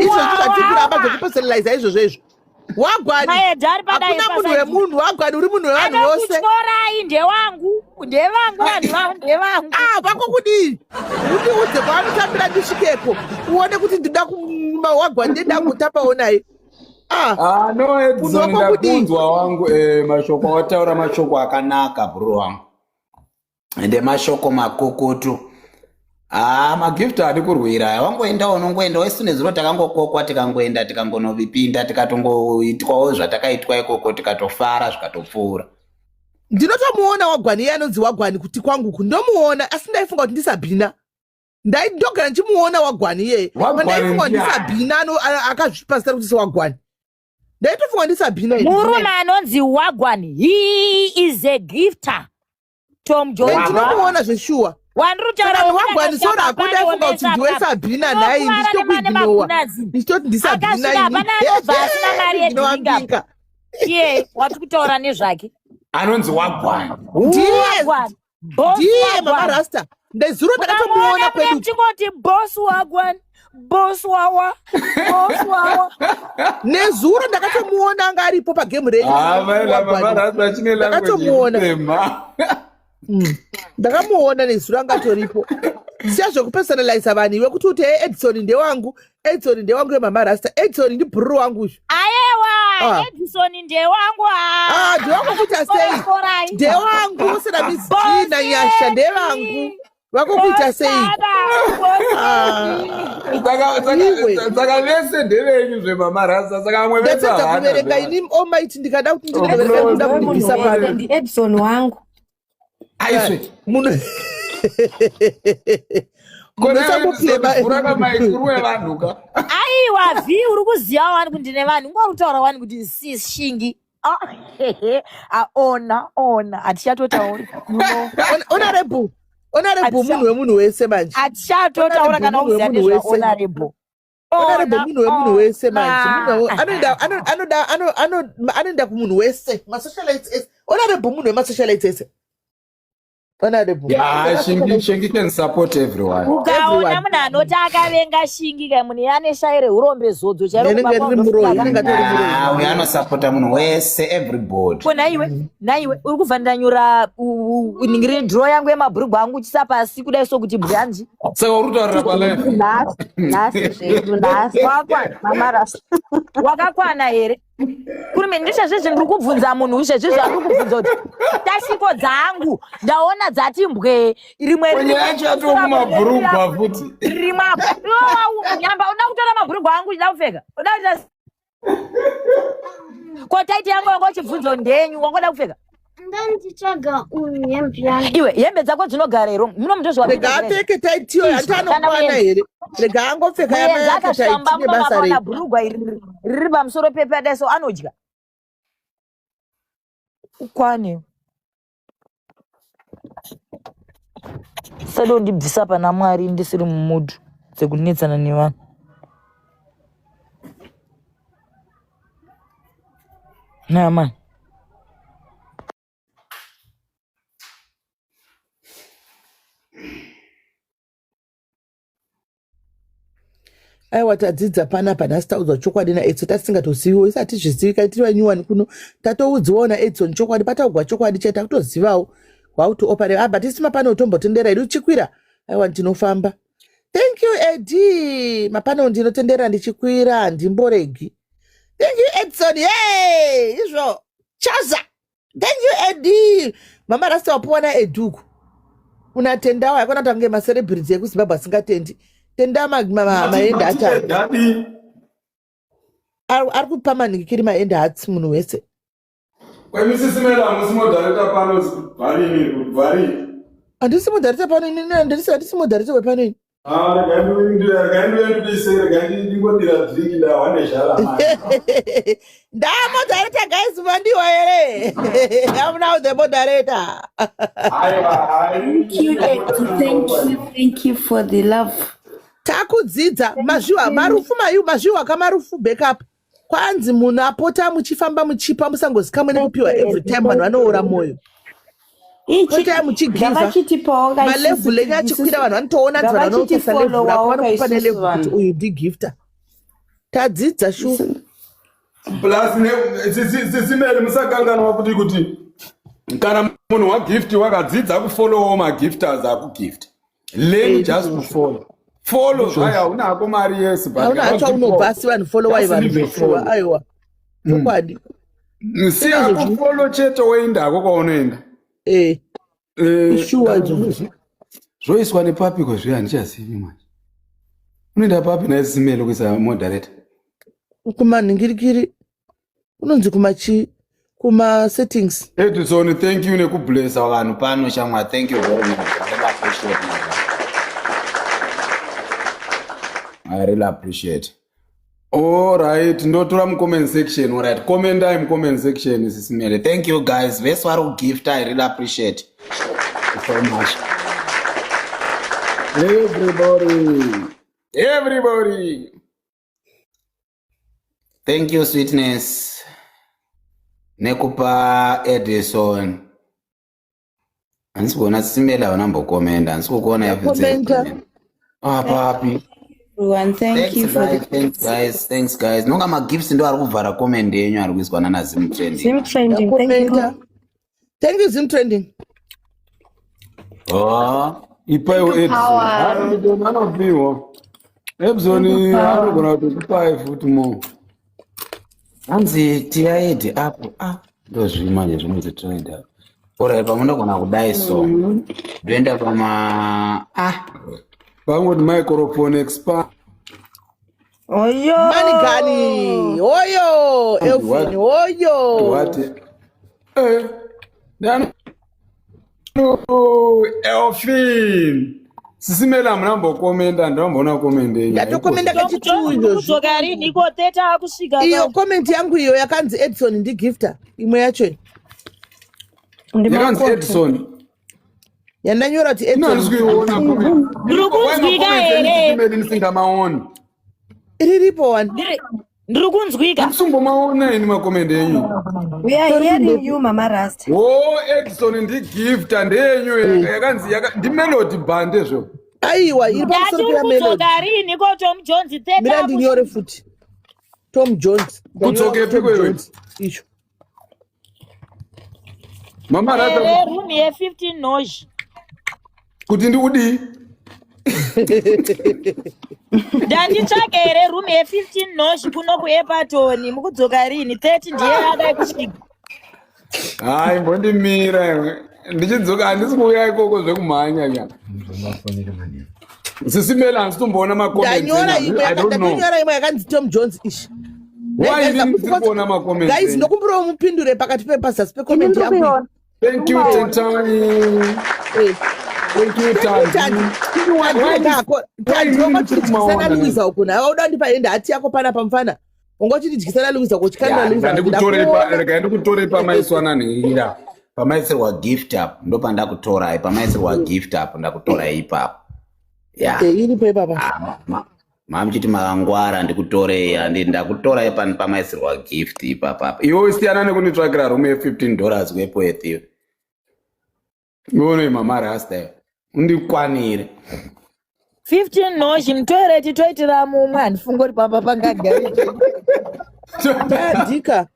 Izvo zvatiri zvekupersonaliza izvozvo izvo. Wagwani hakuna munhu wemunhu wagwani uri munhu wevanhu vose. Kutyorai ndewangu ndevangu vanhu vavo ndevangu. Ah vako kudii? Undiudze kwaanotambira ndisvikeko uone kuti ndida wagwani ndenda kutambawo naye. Ah, ah no Edson ndakunzwa wangu eh, mashoko awataura mashoko akanaka bro wangu ende mashoko makukutu ah magift haadi kurwira aya wangoenda unongoenda wesu nezuro takangokokwa tikangoenda tikangonovipinda tikatongoitwawo zvatakaitwa ikoko tikatofara zvikatopfuura ndinotomuona wagwani iye anonzi wagwani kuti kwanguku ndomuona asi ndaifunga kuti ndisabhina ndaidogara ndichimuona wagwani iyeye pandaifunga kuti ndisabhina akazvipa zita rekuti sewagwani ndaitofunga ndisabhina murume anonzi wagwani he is a gifter tom jones ndinomuona zveshuwa wagwani sora hako ndaifunga kuti ndiwe sabhina nhai ndichitokuignowa ndichitoti ndisabhina ini iye wati kutaura nezvake anonzi wagwani ndiye ndiye mama rasta ndezuro ndakatomuona kwedu tingoti boss wagwan boss wawa boss wawa nezuro ndakatomuona anga aripo pagame renyu ndakatomuona Ndakamuona nezuro anga atoripo siya zvekupersonaliza vanhu iwe kuti uti hey, edison ndewangu edison ndewangu yemama rasta edison ndibhururu wangu uyu ayewa ah. edison ndewangu ah, ah ndewangu kuti asei ndewangu usina mizii nanyasha ndevangu vako kuita sei ah. saka vese ndevenyu zvemamarasa saka vamwe vese kuverenga ini almighty ndikada kuti ndinoverenga kuda kundibvisa pano ndiedison wangu aiswe munhu aiwa v uri kuziva wani kuti ndine vanhu ungori kutaura wani kuti sis shingi ah, ah, ona ona hatichatotaura honorable honorable munhu wemunhu wese manje hatichatotaura kana uziva nezvahonorable honorable munhu wemunhu wese manje anoenda anoda anoenda kumunhu wese masocialites ese honorable munhu wemasocialites ese honorable yeah, shingi shingi can support everyone ukaona munhu anoti akavenga shingi ka munhu ane shayi rehurombe zodzo chairo uyo anosapota munhu wese everybody ko naiwe naiwe uri kubva ndanyura ningiri draw yangu yemabhurugwa angu uchisa pasi kudai so kuti bwanji saka uri kutaurira palive nhasi zvedu nhasi wakakwana here kurume ndizvezvizvi ndiri kubvunza munhu izvezvizvi andiri kubvunza kuti tashiko dzangu ndaona dzati mbwee rimwe yacho yatokumabhurugwa futi rimwe nyamba uda kutora mabhurugwa angu uchida kupfeka uda kuita ko taiti yangu wanga uchibvunza ndenyu wanga uda kupfeka Ndanditsvaga uyu hembe yangu. Iwe hembe dzako dzinogara here? Muno mundozwa. Rega apfeke taiti iyoyo hanti anokwana here? Rega angopfeka yama yake taiti nebasa rei. Bhurugwa iri riri pamusoro pepe adai so anodya. Ukwane. Usade kundibvisa pana Mwari ndisiri mumudu dzekunetsana nevanhu. Nama. Aiwa tadzidza panapa nhasi taudzwa chokwadi naedson tasingatoziviwo isi hatizvizivi kai tiri vanyuwani kuno tatoudziwawo naedson chokwadi pataugwa chokwadi chete takutozivawo kwakuti opare ah, but isi mapano tombotendera hedu chikwira aiwa ndinofamba thank you ed mapano ndinotendera ndichikwira handimboregi thank you edson hey izvo chaza thank you ed mama rasta wapuwa naeduku unatendawo yakona kuti ange macelebrity ekuzimbabwe asingatendi tenda maenda acho ari kupa manhikiri maenda hatsi munhu wese Kwemisisimela hamusi modhareta pano bvarini bvarini. Handisi modhareta pano ini handisi handisi modhareta wepano ini. Ah, regai ndibise regai ndingodira drink ndahwa nezhara. Ndamodhareta guys mandiwa here? I'm now the moderator. Aiwa, thank you, thank you, thank you for the love. Takudzidza mazviwa marufu mayu mazviwa kamarufu backup. Kwanzi munhu apota muchifamba muchipa musangozikamwe nekupiwa every time vanhu vanoora mwoyo. Potai muchigivha. Ngavachitipawo ka isusu Malevhel enyu achikwira vanhu vanotoona nzi vanhu vanokuisa level rako ngavachitifollowawo ka vanokupa isusu nelevhel kuti vanhu. uyu ndigifter. Tadzidza shuwa. Plus sisimeri musakanganwa futi kuti kana munhu wagift wakadzidza kufollowawo magifters akugift. Learn just to follow. Follow zvayo hauna hako mari yese but Hauna kana hacho wagiftwa unobva asi vanhu followai just vanhu leave a zveshuwa follow. aiwa. Chokwadi. Siya kufollow chete woenda hako kwaunoenda. Eh. Eh, Ishuwa izvozvo. Zvoiswa nepapiko zviya handichazivi manje. Unoenda papi naye Simelo kuisa moderator? Kumanhingirikiri kunonzi kumachi kuma settings. Edison, thank you nekublessa vanhu pano shamwa thank you very much. I really appreciate my brother. I really appreciate. All right, ndotora mucomment section. All right, commentai mucomment section Sisimele. Thank you guys. Vese vari kugifta, I really appreciate so much. Everybody. Everybody. Thank you sweetness nekupa Edison. Handisi kuona Sisimele havana mbokomenda, handisi kukuona Ndakomenta. Ah, papi. Everyone, thank Thanks you for the guys, thanks guys, thanks guys. Nonga magifts ndo ari kuvhara comment yenyu ari kuiswa nana Zim trending. Zim trending, thank you. Ndakomenta. Thank you Zim trending. Oh, Ipaiwo Thank you, Edison. Power. Edison anopiwa. Edison anogona kutokupai futi mo. Hanzi tiaidi apo. Ah, ndozvimanje zvinonzi trend apo. Alright, pamunogona kudai so. Ndoenda pama ah Vangoti microphone expand. Oyo. Manigani. Oyo Elvin. Oyo. What? Eh. Ndano Elfin. Sisimela hamuna mbokomenda, ndamboona comment yenyu. Ndatokomenda kachitu izvozvo. Kudzoka rini iko teta akusvika Iyo comment yangu iyo yakanzi Edson ndigifter imwe yacho. Yakanzi Edison. Yandanyora kuti Ino Edson. handisi kuiona comment. Ndiri kunzwika here? Sisimela ndisingamaoni. Riripo wani. Ndiri kunzwika. Handisumbomaona ini makomend enyu. We are hearing you, Mama Rasta. Wo Edison ndigifter ndeyenyu yakanzi ndimelody bande zvo. Aiwa iri Ndati pamusoro uri peya Melody. kudzoka rini ko Tom Jones teta Mira ndinyore futi. Tom Jones. Ndanyora Kudzokepi Tom kwewe? Jones. Icho. Mama Rasta here room ye 15 nosh. kuti ndikudii? Ndanditsvake here room ye 15 nosh kuno kuEpaton mukudzoka rini 30 ndiye adai kusvika. Hayi mbondimira iwe. Ndichidzoka handisi kuuya ikoko zvekumhanya nya. Sisimela handisi tomboona macomments Ndanyora enyu. imwe I don't know. ndanyora imwe yakanzi Tom Jones ishi. Why ini ndiri kuona macomments Guys enyu? ndokumbirawo mupindure pakati pepazasi Ini pecomment ndiri yangu. iyi. kuiona. Thank you Tentani. Eh. Thank you Tandi. Tandy. Tandi Why ndiri wanga kumaona? Luisa uko nawe uda ndipa enda hati yako panapa mfana. Wanga uchitidyisana Luisa uko uchikandira Luisa. Rega ndikutore pamaiswa nanhira. pamaisirwa gift up ndopandakutorai pamaisirwa gift up ndakutorai ipapo. Yeah. Eh, iripo ipapa. Ah, mamuchiti makangwara ndikutorei handi ndakutorai pamaisirwa gift ipapapa. Iwe siyana nekunditsvakira room ye15 Dollars kwepoeth iyo. Iwe mama Rasta iwe. Undikwanire. 15 nosh mutoilet toitira mumwe handifungi kuti papa pangagare. Tadika.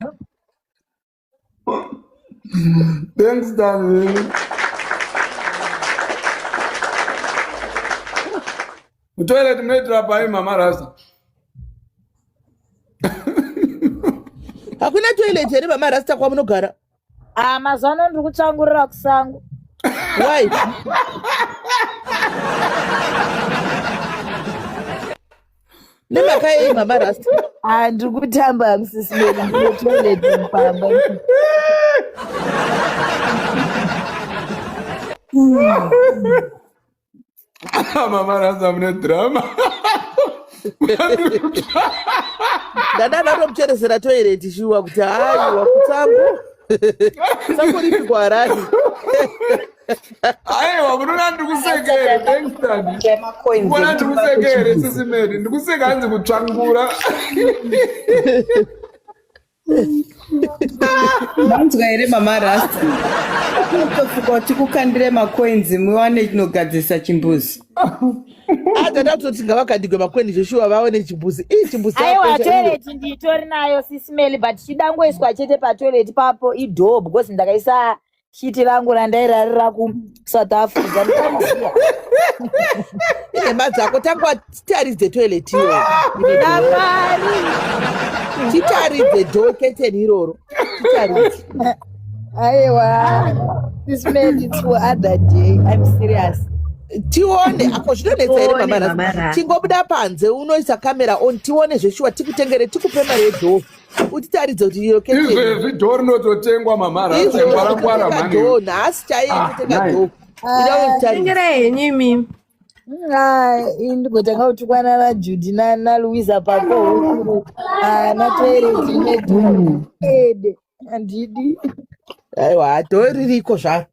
Thanks Tandy. Mutoilet munoitira pai mama Rasta? Hakuna toilet here mama Rasta kwamunogara? Ah mazuva ano ndiri kutsvangurira kusango. Why? Nemhaka yei mama Rasta? Ah ndiri kutamba musisimeli ndine toilet mupamba. Mama Rasta mune drama. Ndada ndatomucheresera toilet shuwa kuti haiwa kutsango. Sango ripi kuHarare? Aiwa munoona ndiri kuseka here? Thanks Tandy. Munoona ndiri kuseka here Sisi Mary? Ndiri kuseka hanzi kutsvangura. Manzwa here mama Rasta? Tofuka kuti tikukandire macoins muwane chinogadzirisa chimbuzi. Atoda kutoti ngavakandigwe makweni zveshuwa vaone chimbuzi. Ii chimbuzi Aiwa, chakakosha iyo. toilet nditori nayo sisimeli, but chidangoiswa chete patoilet papo idoor because ndakaisa shiti rangu randairarira kuSouth Africa. Ndikariziya. Inhema dzako tangwa titaridze toilet iyoyo. Namwari. Titaridze door curtain iroro. Titaridze. Aiwa, sisimeli, it's for other day. I'm serious. Tione ako zvinonetsa here Tione, mama Mama Rasta? Rasta. Tingobuda panze unoisa kamera on tione zveshuwa tikutengere tikupe mari yedoor. Utitaridze kuti iro curtain. Izvezvi door rinototengwa mama Rasta, Izvozvo ngwara ngwara totenga mhani. door nhasi chaiye Ah, totenga nice. door. Ida utitaridze. Tengerai henyu imimi. Ndigotanga kutukwana naJudy naLouisa pako hukuru ana toilet ine door ede handidi. Aiwa door ririko zvaro.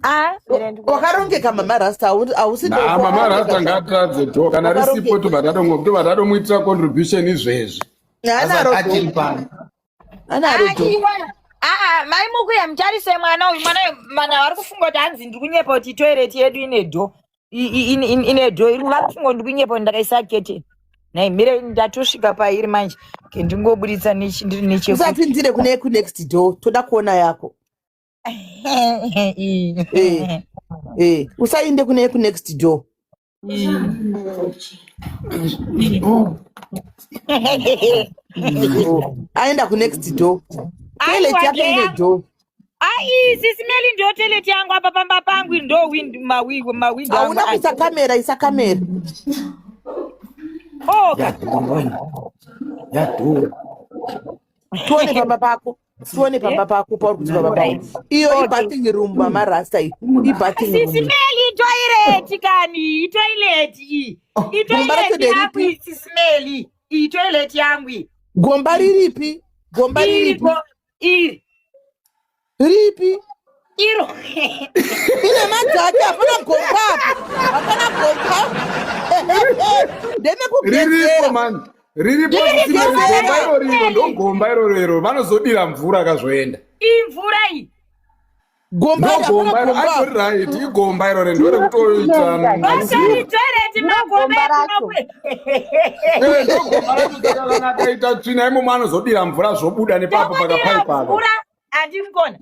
Ah, mira ndikuona. Wakarongeka mama Rasta hausi Na doko mama wakarongeka Rasta zvako. ngaatiradze door kana risipo Wakarongeka. tobva tatomuitira contribution izvezvi. Anaro Asati door. achiri pano. Anaro door. Aiwa. Aa, mai mukuya mucharise mwana uyu, mwana uyu mana vari kufunga kuti hanzi ndiri kunyepa kuti toilet yedu ine door. Ine door iri vari kufunga kuti ndiri kunyepa kuti ndakaisa curtain. Nai mire ndatosvika pairi manje. Ke ndingoburitsa ndiri nechekuti. Usapindire kune kunext door toda kuona yako. Eh, eh, usainde kune kunext door. Oh, aenda kunext door. Toilet Aiwa yake ine ndeyangu. door. Ai, sisimeli ndio toilet yangu apa pamba pangu ndo window mawindo angu Hauna aya. kuisa kamera, isa kamera. Oka. Yadhura. Yadhura. Tione pamba pako. Tione pamba pako pauri kuti pamba pako. Alright. Iyo Okay. ibathing room mama Rasta iyi. Ibathing room. Sisimeli toilet kani, itoilet iyi. Gomba racho Itoilet yangu nderipi? iyi sisimeli. Iyi toilet yangu iyi. Gomba riripi? Gomba riripi? Iriko iri. Ripi? Iro. Ine madzake hapana gomba apa. Hapana gomba. Riripo Ndemekugezera. mani. Riripo sisimeli Ndemekugezera. gomba iro riro ndogomba iroro iro vanozodira mvura kazoenda. Imvura iyi. Gomba iri hapana Ndogomba iro gomba atori apa. right igomba iroro ndorekutoita Vasari toilet magomba Gomba racho. ekunokwe. ndogomba racho saka kana akaita tsvina imomo anozodira mvura zvobuda nepapo Ndokudira pakapaipa apa. mvura handimukona.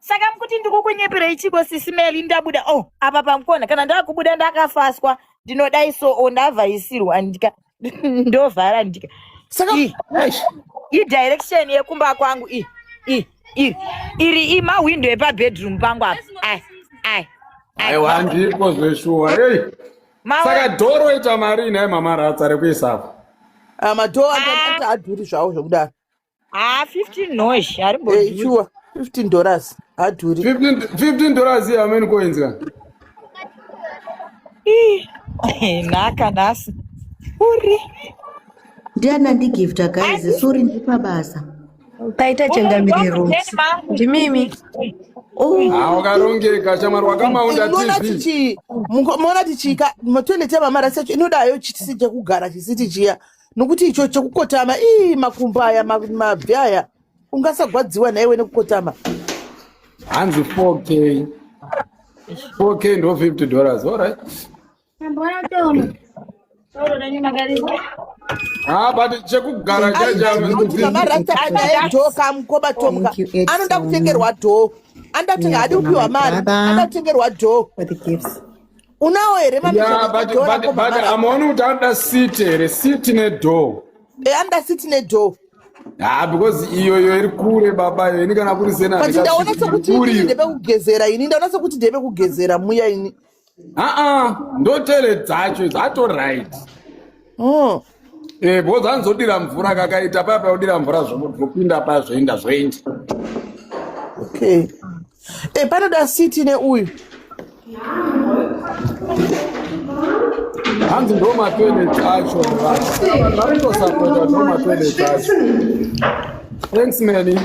Saka mukuti ndikukunyeperei chiko sisimeli ndabuda oh apa pamukona kana ndakubuda ndakafaswa ndinodai so o ndavhaisirwa ndika ndovhara ndika Saka i i direction yekumba kwangu i i iri iri imahwindo epabedroom pangu apa ai ai ai Aiwa handiko zveshuwa. Hey. Saka maona door roita mari nhai mama Rasta rekuisa apa. madoor ati adhuri zvawo zvokudaro. Ha 15 nosh Eh, harimbodhuri. sure. $15 hadhuri. $15 here how many coins ka? Ih, nhaka nhasi uri Ndiani andigifta guys? Sorry ndipabasa. Paita unonzwa changamire mudheni Rose. mangu Ndimimi. Oh, Ah wakarongeka shamwari wakamaunda Munoona TV. tichi munoona tichika matoilet yamama Rasta yacho inodayo chisi chekugara chisiti chiya nokuti icho chekukotama ii makumbo aya mabvi aya ungasagwadziwa naiwe nekukotama. Hanzi 4K. 4K ndo $50. All right. Ah but chekugara chacha Kuti mama Rasta anaye door kamukoba tomuka Thank you, anoda Edson. kutengerwa door anoda kutenga hadi Ngiyabonga, kupiwa my mari brother, anoda kutengerwa door. for the gifts. Unawo here Yeah, mamishoni but door but rako but mama Rasta? amaona kuti anoda seat here, seat nedoor. Anoda seat nedoor. Ah because iyoyo iri kure baba iyo ini kana kuri sena But ndaona handikasviki iri sekuti kure inini iyo. ndepekugezera ini ndaona sekuti ndepekugezera muya ini. Ah ah ndo toilet dzacho dzato right. Oh. Eh because anozodira mvura kakaita paya paudira mvura zvopinda paya zvoenda zvoenda. Okay. Eh, panoda seat neuyu. Hanzi ndo matoilet acho vanhu varikutosapota ndo matoilet acho. Thanks Meli.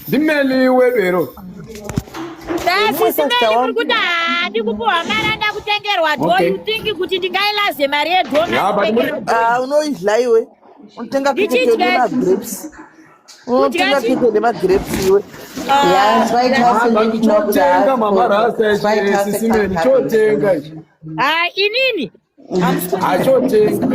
Ndimeli wedu ero. Mumwe Sisimeli sasita muri wangu. kuti handi kupuhwa mari anda kutengerwa door Okay. you think kuti ndingailaze mari yedoor Yeah, but muri Ah, unoidla iwe. Unotenga Ndichidya. keke nemagrapes. Unotenga keke nemagrapes iwe. Chotenga mama rasta sisimeni chotenga ichi. Ah, inini Achotenga.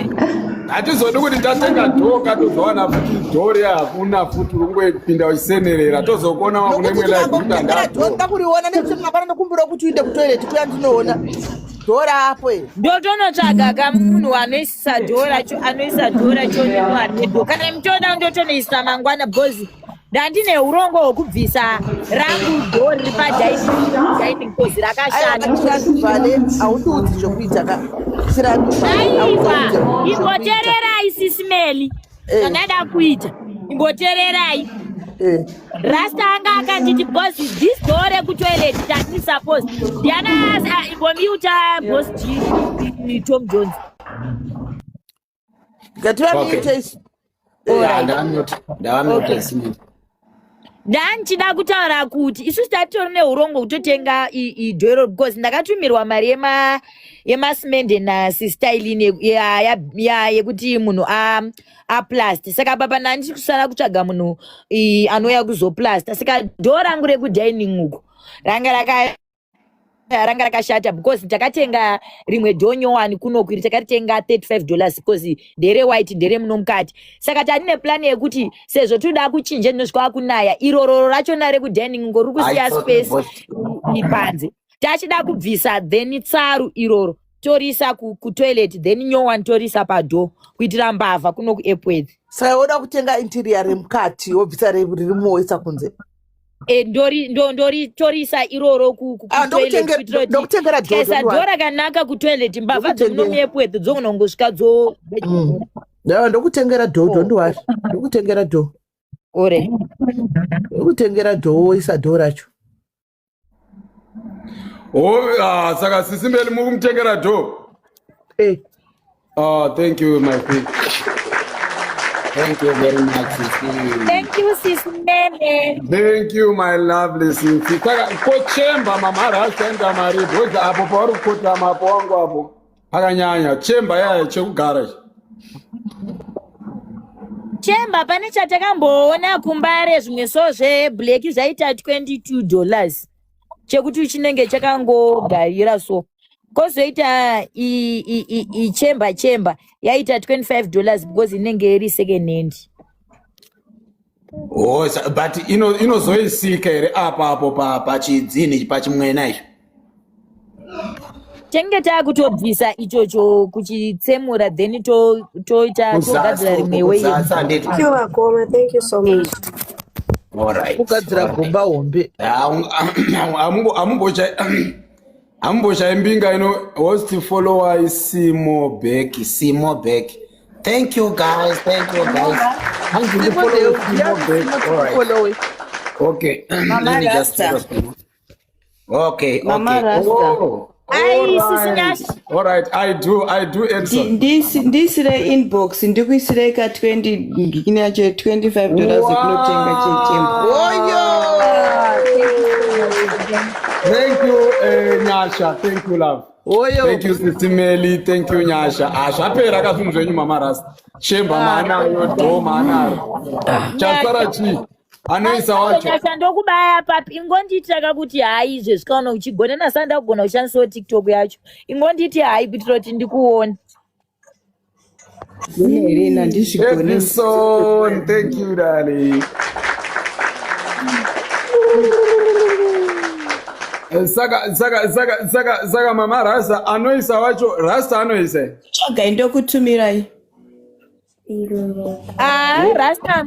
Hatizodi kuti tatenga dhoka tozowana futi dhori hakuna futi ungopinda uchisenerera tozokuona wakune imwe live kuti Ndakutengera dhori ndakuriona nekuti mangwana ndokumbira kuti uinde kutoilet kuya ndinoona dhori apo e. Ndotonotsvaga ka munhu anoisa dhora cho anoisa dhora cho nemuaredo kana mutoda ndotonoisa mangwana because ndandine urongwa hwekubvisa rangu dhori riri padining because rakashata. Chiranduvhale haundiudzi zvekuita ka chiranduvhale Aiwa, imbotererai sisimeli zvandada kuita imbotererai. Rasta anga akanditi because this door rekutoilet tati suppose ndiana imbomuta boss G Tom Jones. Ngativamute isu. Yeah, ndavamuta ndavamuta okay. Ndandichida kutaura kuti isusu tatitori neurongwa kutotenga idhoro because ndakatumirwa mari yemasimende nasistailin yekuti munhu aplast saka papa ndandiri kusara kutsvaga munhu anouya kuzoplasta saka dhoo rangu rekudining uko ranga raka ranga rakashata because takatenga rimwe dhoo nyowani kunoku iri takaritenga $35 because ndere white ndere muno mukati saka tani neplan yekuti sezvo toda kuchinja ndinosvika kunaya irororo rachona rekudining ngo riri kusiya space panze tachida kubvisa then tsaru iroro toriisa kutoilet then nyowani toriisa padhoo kuitira mbavha kuno kuepworth. Saka woda kutenga interior remukati wobvisa ririmo woisa kunze. E, ndori ndori torisa iroro Ah, ndokutengera dhoo, tikaisa don't dhoo rakanaka kutoilet mbavha dzemuno muepworth dzokunongosvika dzo. Aiwa, ndokutengera dhoo, don't worry, ndokutengera dhoo. Ore. Ndokutengera dhoo woisa dhoo racho. Oh, ah, saka sisimbeli muri kumutengera dhoo. Eh. Oh, thank you my queen. Thank you very much sisi. Thank you sis Mene. Thank you my lovely sisi. Saka kochemba mama rasta mari because apo pauri kukotama apo wangu apo pakanyanya chemba yaya chekugara ichi. Chemba pane chatakamboona kumbare zvimwe so zveblack zvaita $22 chekuti chinenge chakangogarira so kozoita ichemba chemba yaita $25 because inenge iri second hand. Oh, but inozoisika here apa apo pachidzini pachimwena icho? Tinenge taakutobvisa ichocho kuchitsemura then toita togadzira rimwe way. Kuzasi handiti? Thank you vakoma, thank you so much. Alright. Kugadzira gomba hombe. Amumbochai mbinga ino host follower Simo Beck. Simo Beck. Thank you guys. Thank you guys. Hanzi follow Simo Beck. All right. Follow. Okay. Mama Let me just Rasta. follow Simo. Okay, Mama okay. Rasta. Oh. Ai, sisi Nyash. All right, I do Edson. Ndisire inbox ndikuisirei ka 20 ngini yacho $25 yekunotenga chechemba. Oyo. Thank you, Nyasha. Thank you, love. Oyo. Thank you, Sister Meli. Thank you, Nyasha. Ah, zvapera ka zvinhu zvenyu mama Rasta. Chemba maanayo, dho maanaro. Chasara chii? Anoisa wacho. Nyasha ndokubaya papi ingondiitira kuti hayi izvezvi kana uchigona nasanda kugona kushandisawo TikTok yacho ingonditi hayi kuitira kuti ndikuone. Here handizvigone. Edison, thank you, darling. Saka mama Rasta anoisa wacho, Rasta anoisa. Tsvagai ndokutumirai. Ah, Rasta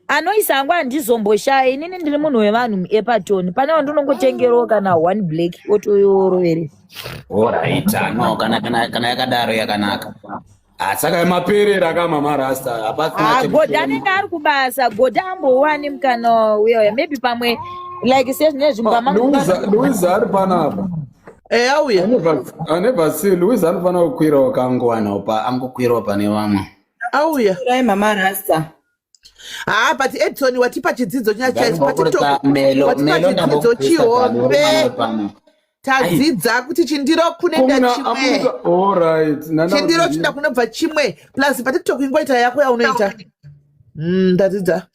anoisa hangu handizomboshaya inini ndiri munhu wevanhu muepatoni pane wandinongotengerawo kana one black otoyorovere. Alright. No, kana yakadaro yakanaka. Ah, saka maperera ka mama Rasta. Hapasina Ah, Godha anenge ari kubasa Godha ambowani mukana uyoyo maybe pamwe like sezvinezvi Louisa ari panapa. Eh, auya. I never see Louisa anofanira kukwirawo kangowana pa angokwirawo pane vamwe. Auya. Tumirai Mama Rasta. Ah, but Edson watipa chidzidzo china chaizvo Ndambokurisa paTikTok. Melo, Watipa Melo chidzidzo ndambokurisa chihombe. pamwe pamwe. Tadzidza kuti chindiro kunenda Kumuna chimwe. amuka. All right. Nana Chindiro chinda kunobva chimwe. Plus paTikTok ingoita yako yaunoita. Ndadzidza.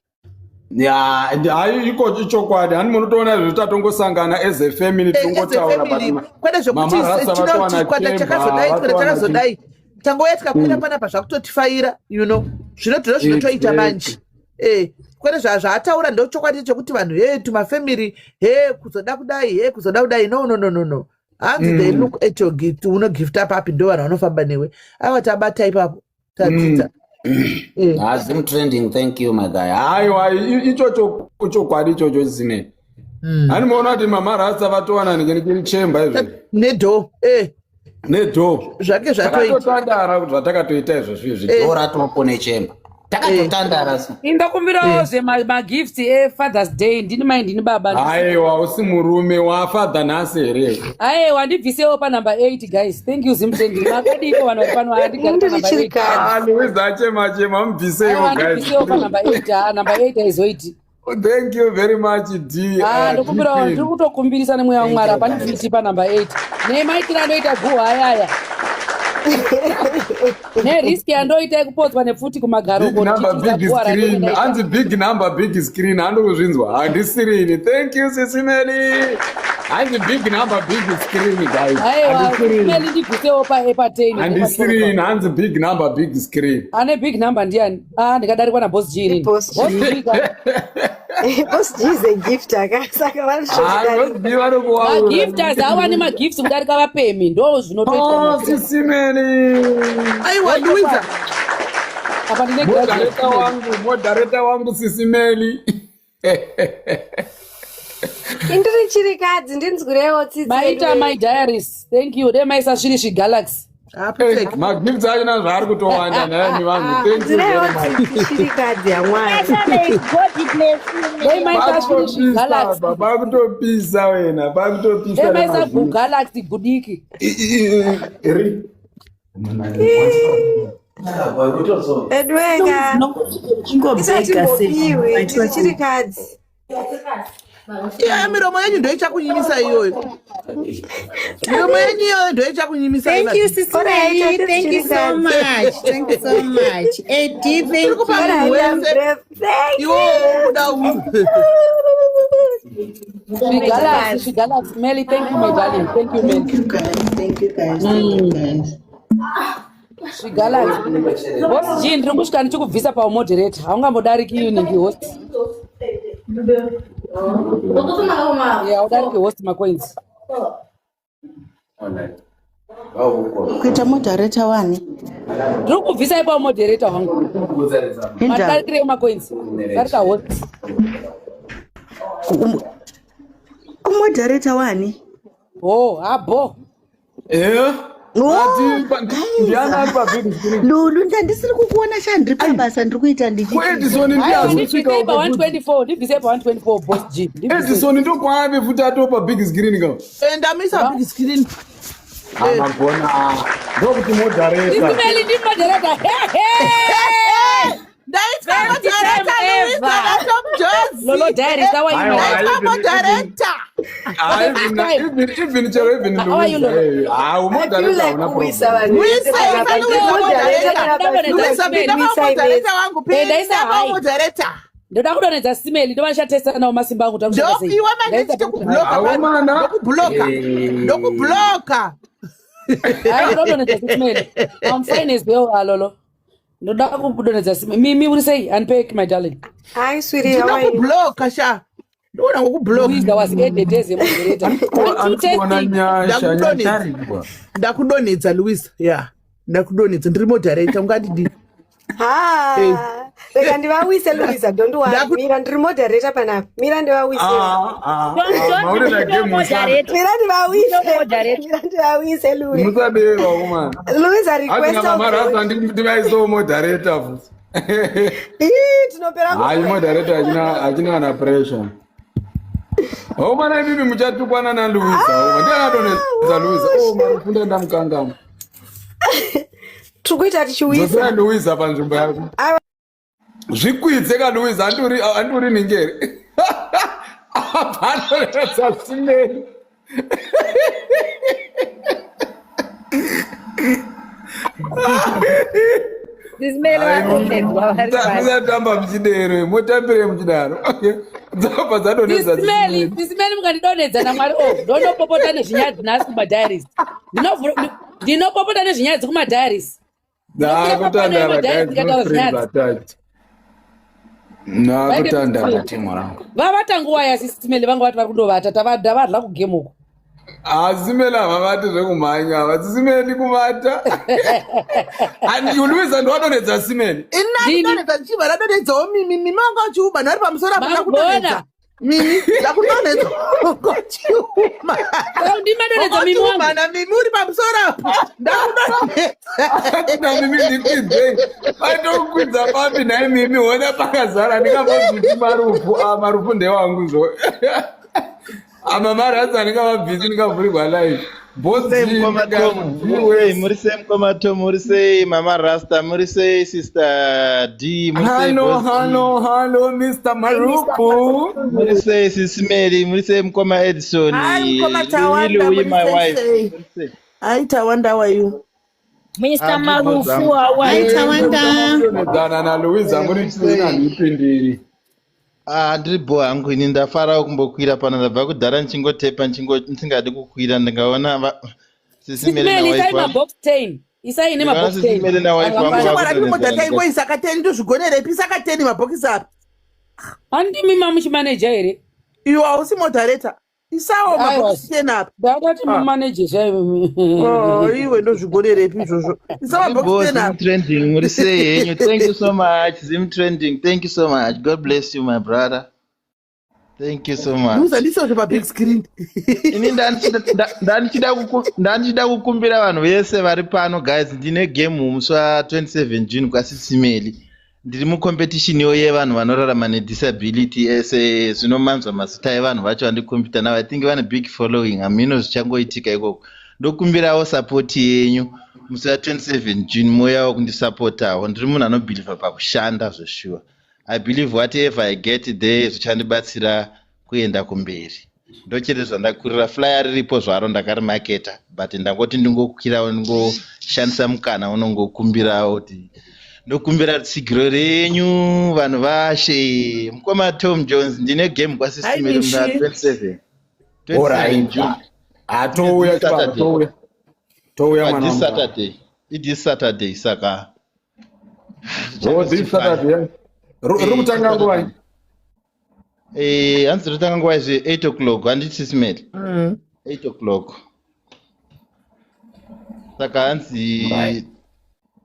Ya, hayi iko ichokwadi hani munotoona izvo tatongosangana as a family Eh, as a tinongotaura but family kwete zvekuti Mama Rasta tino vatowana chikwata chemba, chakazodai chikwata vatowana chakazodai tangouya tikakwira panapa zvakutotifaira you know zvino tino zvinotoita manje eh kwete zvaataura ndo chokwadi chekuti vanhu he tumafamily he kuzoda kudai he kuzoda kudai no no no no no hanzi they look at your gift unogifta papi ndo vanhu vanofamba newe aiwa tabata ipapo tadzidza Eh. Hazim trending thank you my guy. Ah, Aiwa ichocho chokwadi ichocho chisinei. Hani muona kuti mama Rasta vatowana nechiri chemba izvo nedho eh nedho. Zvake zvatoita. Takatotandara kuti zvatakatoita izvozvo izvi. Door ratopo nechemba. Takatotandara so. Indokumbirawo zvemagifts efathers day ndini mai ndini baba. Aiwa usi murume wafather nhasi here? Aiwa ndibvisewo panumber 8 guys. Thank you Zimtrending. Makadiko vanhu vari pano handigari panumber 8. Ah, Louise achema chema mubvisewo Aiwa guys. ndibvisewo panumber 8. Ah, number 8 haizoiti. Thank you very much D. Ah, ndokumbirawo D ndiri kutokumbirisa nemweya wamwari Thank you, hapandibvisi panumber 8. Nemaitiro andoita guhwa ayaya. Neriski yandoita yekupotswa nepfuti kumagaro Big number ndichitiza big guhwa screen. randinenge ndaita. Hanzi big number big screen. Handokuzvinzwa. Handisirini. Thank you Sisimeli. Hanzi big number big screen guys. Aiwa Handisirini. meli ndibvisewo pa10 Handisirini. Hanzi big number big screen. ane big number ndiani ah ndikadarikwa naboss g rini Boss G. Boss G ka- Boss G is a gifter ka saka Ah, vanototidarika. Boss G vanokuwaura. magifters awani magifts kudarika vapemi ndo Oh, zvinotoitwa Sisimeli. Aiwa Louisa apa ndine Moderator wangu, moderator wangu Sisimeli. Indiri chirikadzi ndinzwirewo tsitsi. maita my diaries thank you dai maisa sviri zvigalaxy aputeki Magifts acho nazvaari kutowanda nayani vanhu. Thank you Nzwirewo very much. tsitsi chirikadzi yamwari. May God bless you. dai maisa sviri Pakutopisa zvigalaxy ba, pakutopisa wena, pakutopisa dai maisa nemagifts. gugalaxy gudiki Ri. Edweka. Isati Chingobheka sei. mbopiwe ndiri chirikadzi. iya miromo yenyu ndoichakunyimisa iyoyo miromo yenyu iyoyo ndoichakunyimisa Thank you, Sister Alright, Mary. I Thank you so just- much. Thank you so much. Eddie, tiri thank kupa you. munhu Alright, I'm wese brave. Thank iwo kuda you. zvigalaxy zvigalaxy mely thank you my darling thank you Thank mely you guys. Thank you guys. Thank you guys. zvigalaxy boss g ndiri kusvika ndichikubvisa paumoderator haungambodariki uningi host yeah haudariki host macoins Kuita moderator wani? ndiri kubvisai paumoderator wangu Hinda. mandidarikirei macoins darika host Kumoderator wani? ho habo Eh? Oh, Ati guys. ndiani ari pabig screen? Lulu ndandisiri kukuona sha ndiri pabasa ndiri kuita ndichiita. KuEdison ndiye aiwa azosvika ndibvisei uko futi. pa124 ndibvisei pa124 boss g ndibvisei Edison ndokwaave futi atopa big screen ka. ndamisa big screen Amagona. Ndokuti moderator. isimeli ndimoderator hehe ndaitwa First time moderator Louisa ever. naTom Lolo diaries, how are you, Aiwa, my ndaitwa even- moderator Ah, For the first even time. even chero even How are you, Louisa. Lolo? Ah, I feel moderator like hauna kuwisa problem. vanhu Luisa vese panapa. ifa Luisa Ndiri moderator moderator panapa. Luisa pinda Luisa pamoderator wangu Eh, ndaisa pinda hai. pamoderator ndoda kudonhedza simeli ndova ndichatesta nawo masimba angu takushanda sei ndoiwe manje Ndaisa ndichikubloka Haumana. ndokubloka ndokubloka Hayi, ndoda kudonhedza simeli I'm fine as well alolo ndoda kudonhedza simeli mimi uri sei unpack my darling Hi sweetie, how are you? ndinokubloka sha ndoona ngokubloka Louisa was added as a moderator I'm too Andikuona testing nyasha Ndakudonhedza. nyasharigwa. ndakudonhedza Louisa ya ndakudonhedza ndiri moderator ungatidii Ha. Rega ndivawise Louisa, don't worry. Mira ndiri moderator panapa. Mira ndivawise. Ah, ah, ah, maone na game musana. Mira ndivawise. Mira ndivawise Louisa. Musadero woman. Louisa Ati request na mama Rasta ndivaiso moderator futi. Ii, tinopera Hayi moderator hachina kana pressure. Haumana imimi muchatukwana naLouisa. Hauma ndiye anadonhedza Louisa. Oh, marufunda ndamukangama. Tiri kuita tichiwisa. Dzosera Louisa panzvimbo yako. Aiwa. Zvikwidze ka Louisa anduri anduri ningeri. Apanoredza simeni. Sisimele vadonhedzwa vari pasi. Musatamba muchidero, motambire muchidaro. Dzabva dzadonhedza Sisimeli, sisimeli mukandidonhedza namwari o ndonopopota nezvinyadzi nhasi kumadiaries. Ndinopopota nezvinyadzi kumadiaries. Ndakutandara guys, no strings attached. Ndakutandara. Vavata nguva yasisimeli vanga vati vari kundovata tavada vadla kugame uko. Asimeli havavati zvekumhanya, havasisimeli kuvata. And you Louisa ndiwadonhedza simeli. Ini ndadonhedza ndichibva ndadonhedzawo mimi mimi wanga uchiuba ndari pamusoro apa ndakudonhedza. Mimi ndakudonhedza uchiuma. Ndimadonhedza mimi wangu. Na mimi uri pamusoro apa ndakudonhedza. Na mimi ndikwidzei. Vatokwidza papi nhai mimi hona pakazara ndingavabvisi marufu. Ah marufu ndewangu zvo. Ama maradza ndingavabvisi ndingavhurirwa live. Both Sei mukoma Tom, muri sei, muri sei mukoma Tom, muri sei mama Rasta, muri sei sister D, muri sei Hello, boss D, hello, hello, Mr. Marufu. muri sei sisi Mary, muri sei mukoma Edison, Hi mukoma Louis Tawanda Louis muri my sei wife. sei. Muri sei. Hi Tawanda how are you? Mr. Ah, ndiri Marufu, zvangu. how are Hi you? Tawanda. Kudonhedzana naLouisa Muri muri sei? china nhipindiri. Ah, ndiri bho hangu ini ndafarawo kumbokwira pano ndabva kudhara ndichingotepa ndisingadi kukwira ndingaona sisi Mary Sisimeli nawife isai wangu mabox 10. Isai ndikaona nemabox sisi 10. Mary nawife Vanhu wangu vafara. Shamwari vakudonhedzana modha ndikati taingoisa kateni ndozvigonerepi isa kateni mabhokisi apa. Handimi mamuchimaneja here? Iwe hausi moderator. Isawo Aiwa. mabhokisi 10 apa. Ndakati Ah. mumaneje zvayo. Oh, iwe ndozvigonerepi izvozvo. Isa Ndiri bho mabhokisi 10 Zim apa. trending muri sei henyu thank you so much Zim trending thank you so much God bless you my brother thank you so much Luza ndisozvo pabig screen. ini ndandichida kukumbira vanhu vese vari pano guys ndine game musi wa27 June kwasisimeli ndiri mucompetition iyo yevanhu vanorarama nedisability ese zvinomanzwa mazita evanhu vacho vandikombita navo i think vane big following hamino zvichangoitika ikoko ndokumbirawo support yenyu musi wa27 June mouyawo kundisupotawo ndiri munhu anobhilivha pakushanda zveshuwa i believe whatever i get there zvichandibatsira kuenda kumberi ndochete zvandakurira flyer riripo zvaro ndakarimaketa but ndangoti ndingokwirawo ndingoshandisa mukana unongokumbirawo kuti ndokumbira tsigiro renyu vanhu vashe mukoma Tom Jones ndine game Hi kwasisimeri muna Mishi. 27 27 Alright. June Ah, touya this chibaba, Saturday touya. Touya but mwana this wangu. Saturday it Saturday saka Oh, zvichange this zvichifaya Saturday. yeah. Riri kutanga nguvai? Hanzi rotanga nguva izvi 8 o'clock handiti sisimeri 8 o'clock saka hanzi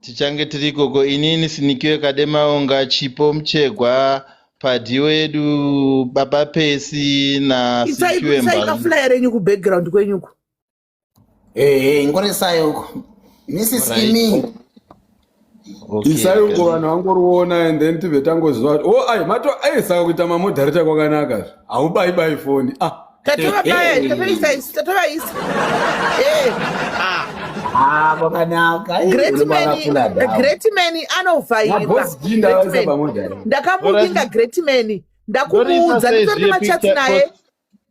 tichange tiri ikoko inini sinikiwe kademaonga chipo muchegwa padhi wedu baba pesi nasikiwe Isai mbali kaflyer renyu kubackground kwenyuko. Ehe, ingoresai uko. Mrs. Alright. Imi. okay Isai uko vanhu vangoriona and then tibve tangoziva kuti oh ai mato ai saka kuita mamodharita kwakanaka zve. Haubayi bayi foni. Ah. Tatovabaya, tatoisa, tatovaisa. Eh. Ah, kwakanaka. Great Unobara man, kula dawo. great man anovhairwa. Maboss G Great ndavaisa man. pamodharita. Ndakamuvinga great man. ndorisa Ndakumuudza sei nditori zviye nemachats picture naye.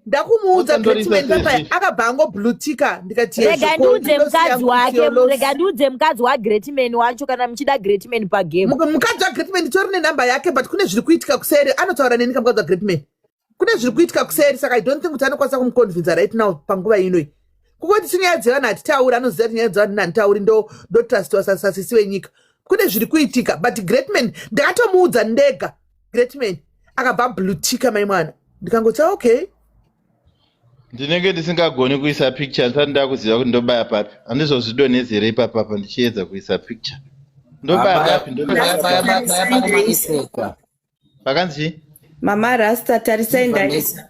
Ndakumuudza posta great ndorisa man sei papa zviye akabva angoblutika ndikati Rega yezvo ko ndiudze ndinosiya mukadzi wake, kutiyolos. rega ndiudze mukadzi waGreatman wacho kana muchida Greatman pagame. Mukadzi waGreatman nditori nenhamba yake but kune zviri kuitika kuseri anotaura neni kamukadzi waGreatman. Kune zviri kuitika kuseri saka I don't think kuti anokwanisa kumuconvinza right now panguva inoi. Kungoti tinyaya dzevanhu hatitauri anoziva kuti nyaya dzevanhu handitauri ndotrustiwa sasisi venyika. Kune zviri kuitika but Greatman ndakatomuudza ndega Greatman akabva ablutika mai mwana ndikangoti "Ah, okay. ndinenge ndisingagoni kuisa picture ndisati ndakuziva kuti ndobaya papi handizozvidonhedzere ipapapa ndichiedza kuisa picture ndobaya Baya papi ndobaya baya papi baya baya Tarisai pane ndaisa. maiseka. pakanzi chii Mama Rasta tarisai ndaisa.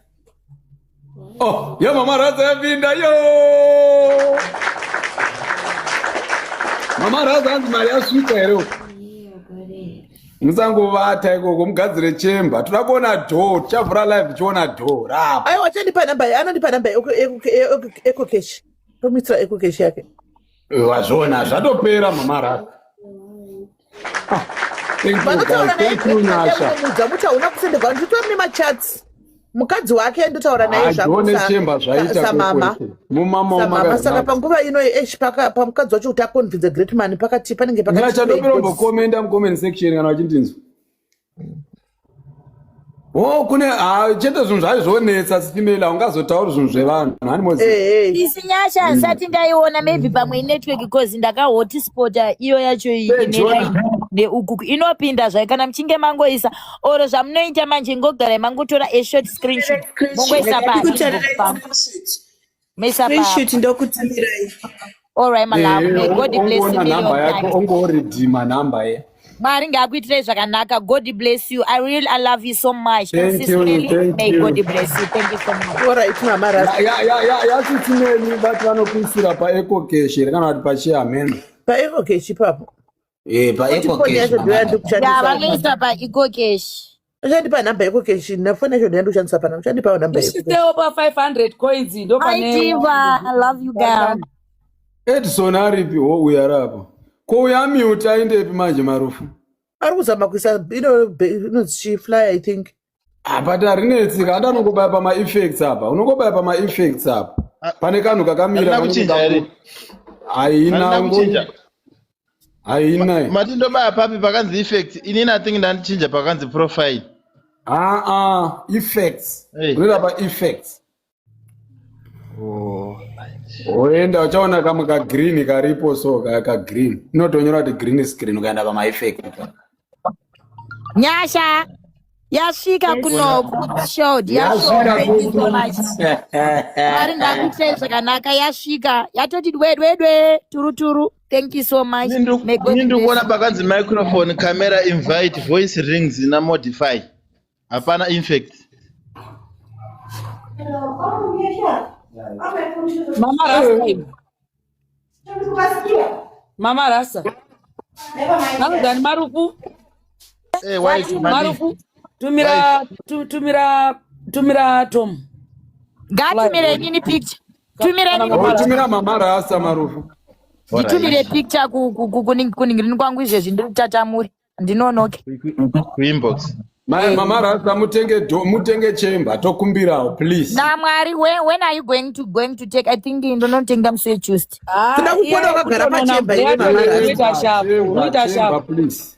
Oh, ya mama Raza yapinda yo. Mama Raza hanzi mari yasvika here uko? Musangovata ikoko mugadzire chemba. Toda kuona dhoo, tichavhura live tichiona dhoo rapa. Aiwa achandipa namba anondipa namba yeEcocash. Tomuitira EcoCash yake. Wazviona zvatopera mama Raza. Ah, thank you guys. Vanotaura naye Thank you Greatman Nyasha. ndamuudza muti hauna kusendegwa nditori nemachats. Mukadzi wake ndotaura naye zvangu Hadzione chemba zvaita samama. kwekwete. Mumama Samama saka wamakazi. panguva ino eish paka pamukadzi wacho kuti aconvince great man pakati panenge pakati Nyasha ndopera kumbokomenda mucomment section kana vachindinzwa. Oh, kune ah, chete zvinhu zvaizvonetsa sitimeli haungazotauri zvinhu zvevanhu hanimozi. Isi Nyasha asati ndaiona maybe pamwe inetwork cause ndakahotspota iyo yacho iyi Hey, ine Jonah. line neuku inopinda zvayo kana muchinge mangoisa oro zvamunoita manje ngogarai mangotora a short screenshot mongoisa pa inbox pangu moisa pa Screenshot ndokutumirai. all right my love may Eh, God bless you ongoona million nhamba yako times. ongoridhima nhamba ye. Mwari ngaakuitirei zvakanaka. God bless you. I really I love you so much. Thank Sis you, Melly, thank may you. God bless you. Thank you so much. All right, mama Rasta. Ya ya ya yasitimeli vati vanokuisira paecocash here kana kuti pachiameno. PaEcocash ipapo. Eh, Kuti foni paecocash yacho mama. ndoyandikushandisa. Ya vanoisa paEcocash. Uchandipa nhamba yeEcocash nefoni yacho ndoyandikushandisa pana. Uchandipawo nhamba yeEcocash. Ndisvitsewo pa 500 coins Hi ndopane Diva, I love you girl. Edison aripi ho uyu ari apa. Ko uyu amute aendepi manje marufu? Ari kuzama kuisa ino inonzi chi fly I think. Ah, but harinetsi ka anongobaya pama-effects apa unongobaya pama-effects apa pane kanhu kakamira Harina kuchinja here? haina Harina kuchinja. haina Mati ndobaya papi pakanzi effect. Inini I think ndandichinja pakanzi profile. aa effects unoenda pa-effects woenda uchaona kamwe kagreen karipo so kagreen inotonyora kuti green screen ukaenda pama-effect Nyasha yasvika kunoku shod yasvika. Yasvika Thank you so kuno. much. Mwari ngaakuitirei zvakanaka yasvika yatoti dwedwedwe turu turu. Thank you so much. May God Ini bless ndikuona you. pakanzi microphone, camera, invite, voice rings na modify. Hapana infect. Mama Rasta iwe. Mama Rasta. Vanozani Marufu. Eh, wife, madi. Marufu. Tumira tumira tumira Tom. Ngatumire inini picture. Tumira inini Oh, picture. tumira mama rasta marufu Nditumire picture kuningirini kwangu izvezvi ndiri kutatamuri. Ndinonoke. Kuinbox. Mama rasta mutenge mutenge chemba tokumbirawo please. Na Mwari when are you going to take I think ndonotenga musi weTuesday. Tinoda kukuona wakagara pachemba iwe mama Rasta. Unoita shafu, unoita Chemba shafu. please.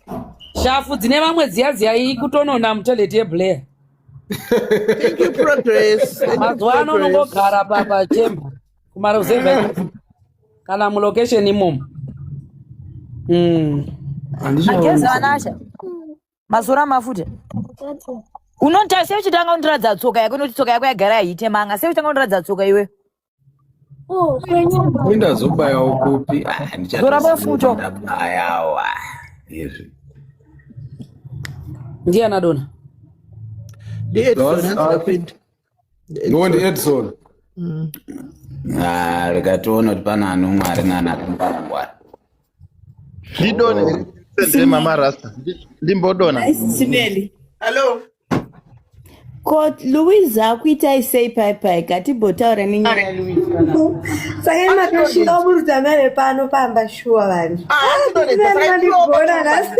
Shafu dzine vamwe dziya dziya iyi kutonona mutoilet yeblair. Thank you progress. Thank you Mazuva ano progress. unongogara pachemba kumaruzevha kana mulocation imomo. Mageza anasha. Masora mafuta. Unonta sei uchitanga kundiratidza tsoka yako nekuti tsoka yako yagara haite manga. Sei uchitanga kundiratidza tsoka iwe? Indazobayawo kupi? Ah, Zora mafuta. ndichatobayawo izvi. Ndiye anadona. NdiEdson hanzi No, ndi Edson. Ah, rega tione kuti pane anomwari naanakungwara. Ndidone here mama Rasta. Ndimbodona. Simeli. Hello. Ko Louise akuitai sei pai pai ngatimbotaura nenyaya yaLouise panapa. Saka makashinga kuburudzana nepano pamba shuwa vanhu. Atidonedza saka Ndigona nhasi.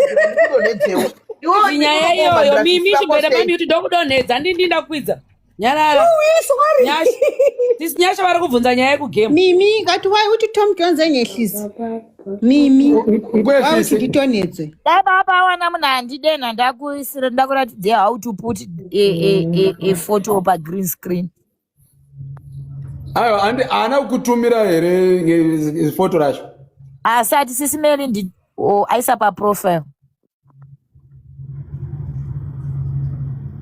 tidonedzewo. Kuti nyaya iyoyo mimi chimboenda pamute ndokudonhedza ndindi ndakwidza. Nyarara. Nyasha. Sisi Nyasha vari kubvunza nyaya yekugame. Mimi ngathi why uthi Tom Jones engehlisi? Mimi. Why uthi Ngwehlise. nditonetswe? Dai baba awana munhu andidena ndakuisira ndakuratidze how to put a photo pa green screen. Aiwa, andi haana kukutumira here foto racho? Asati Sisi Mary ndi oh, aisa pa profile.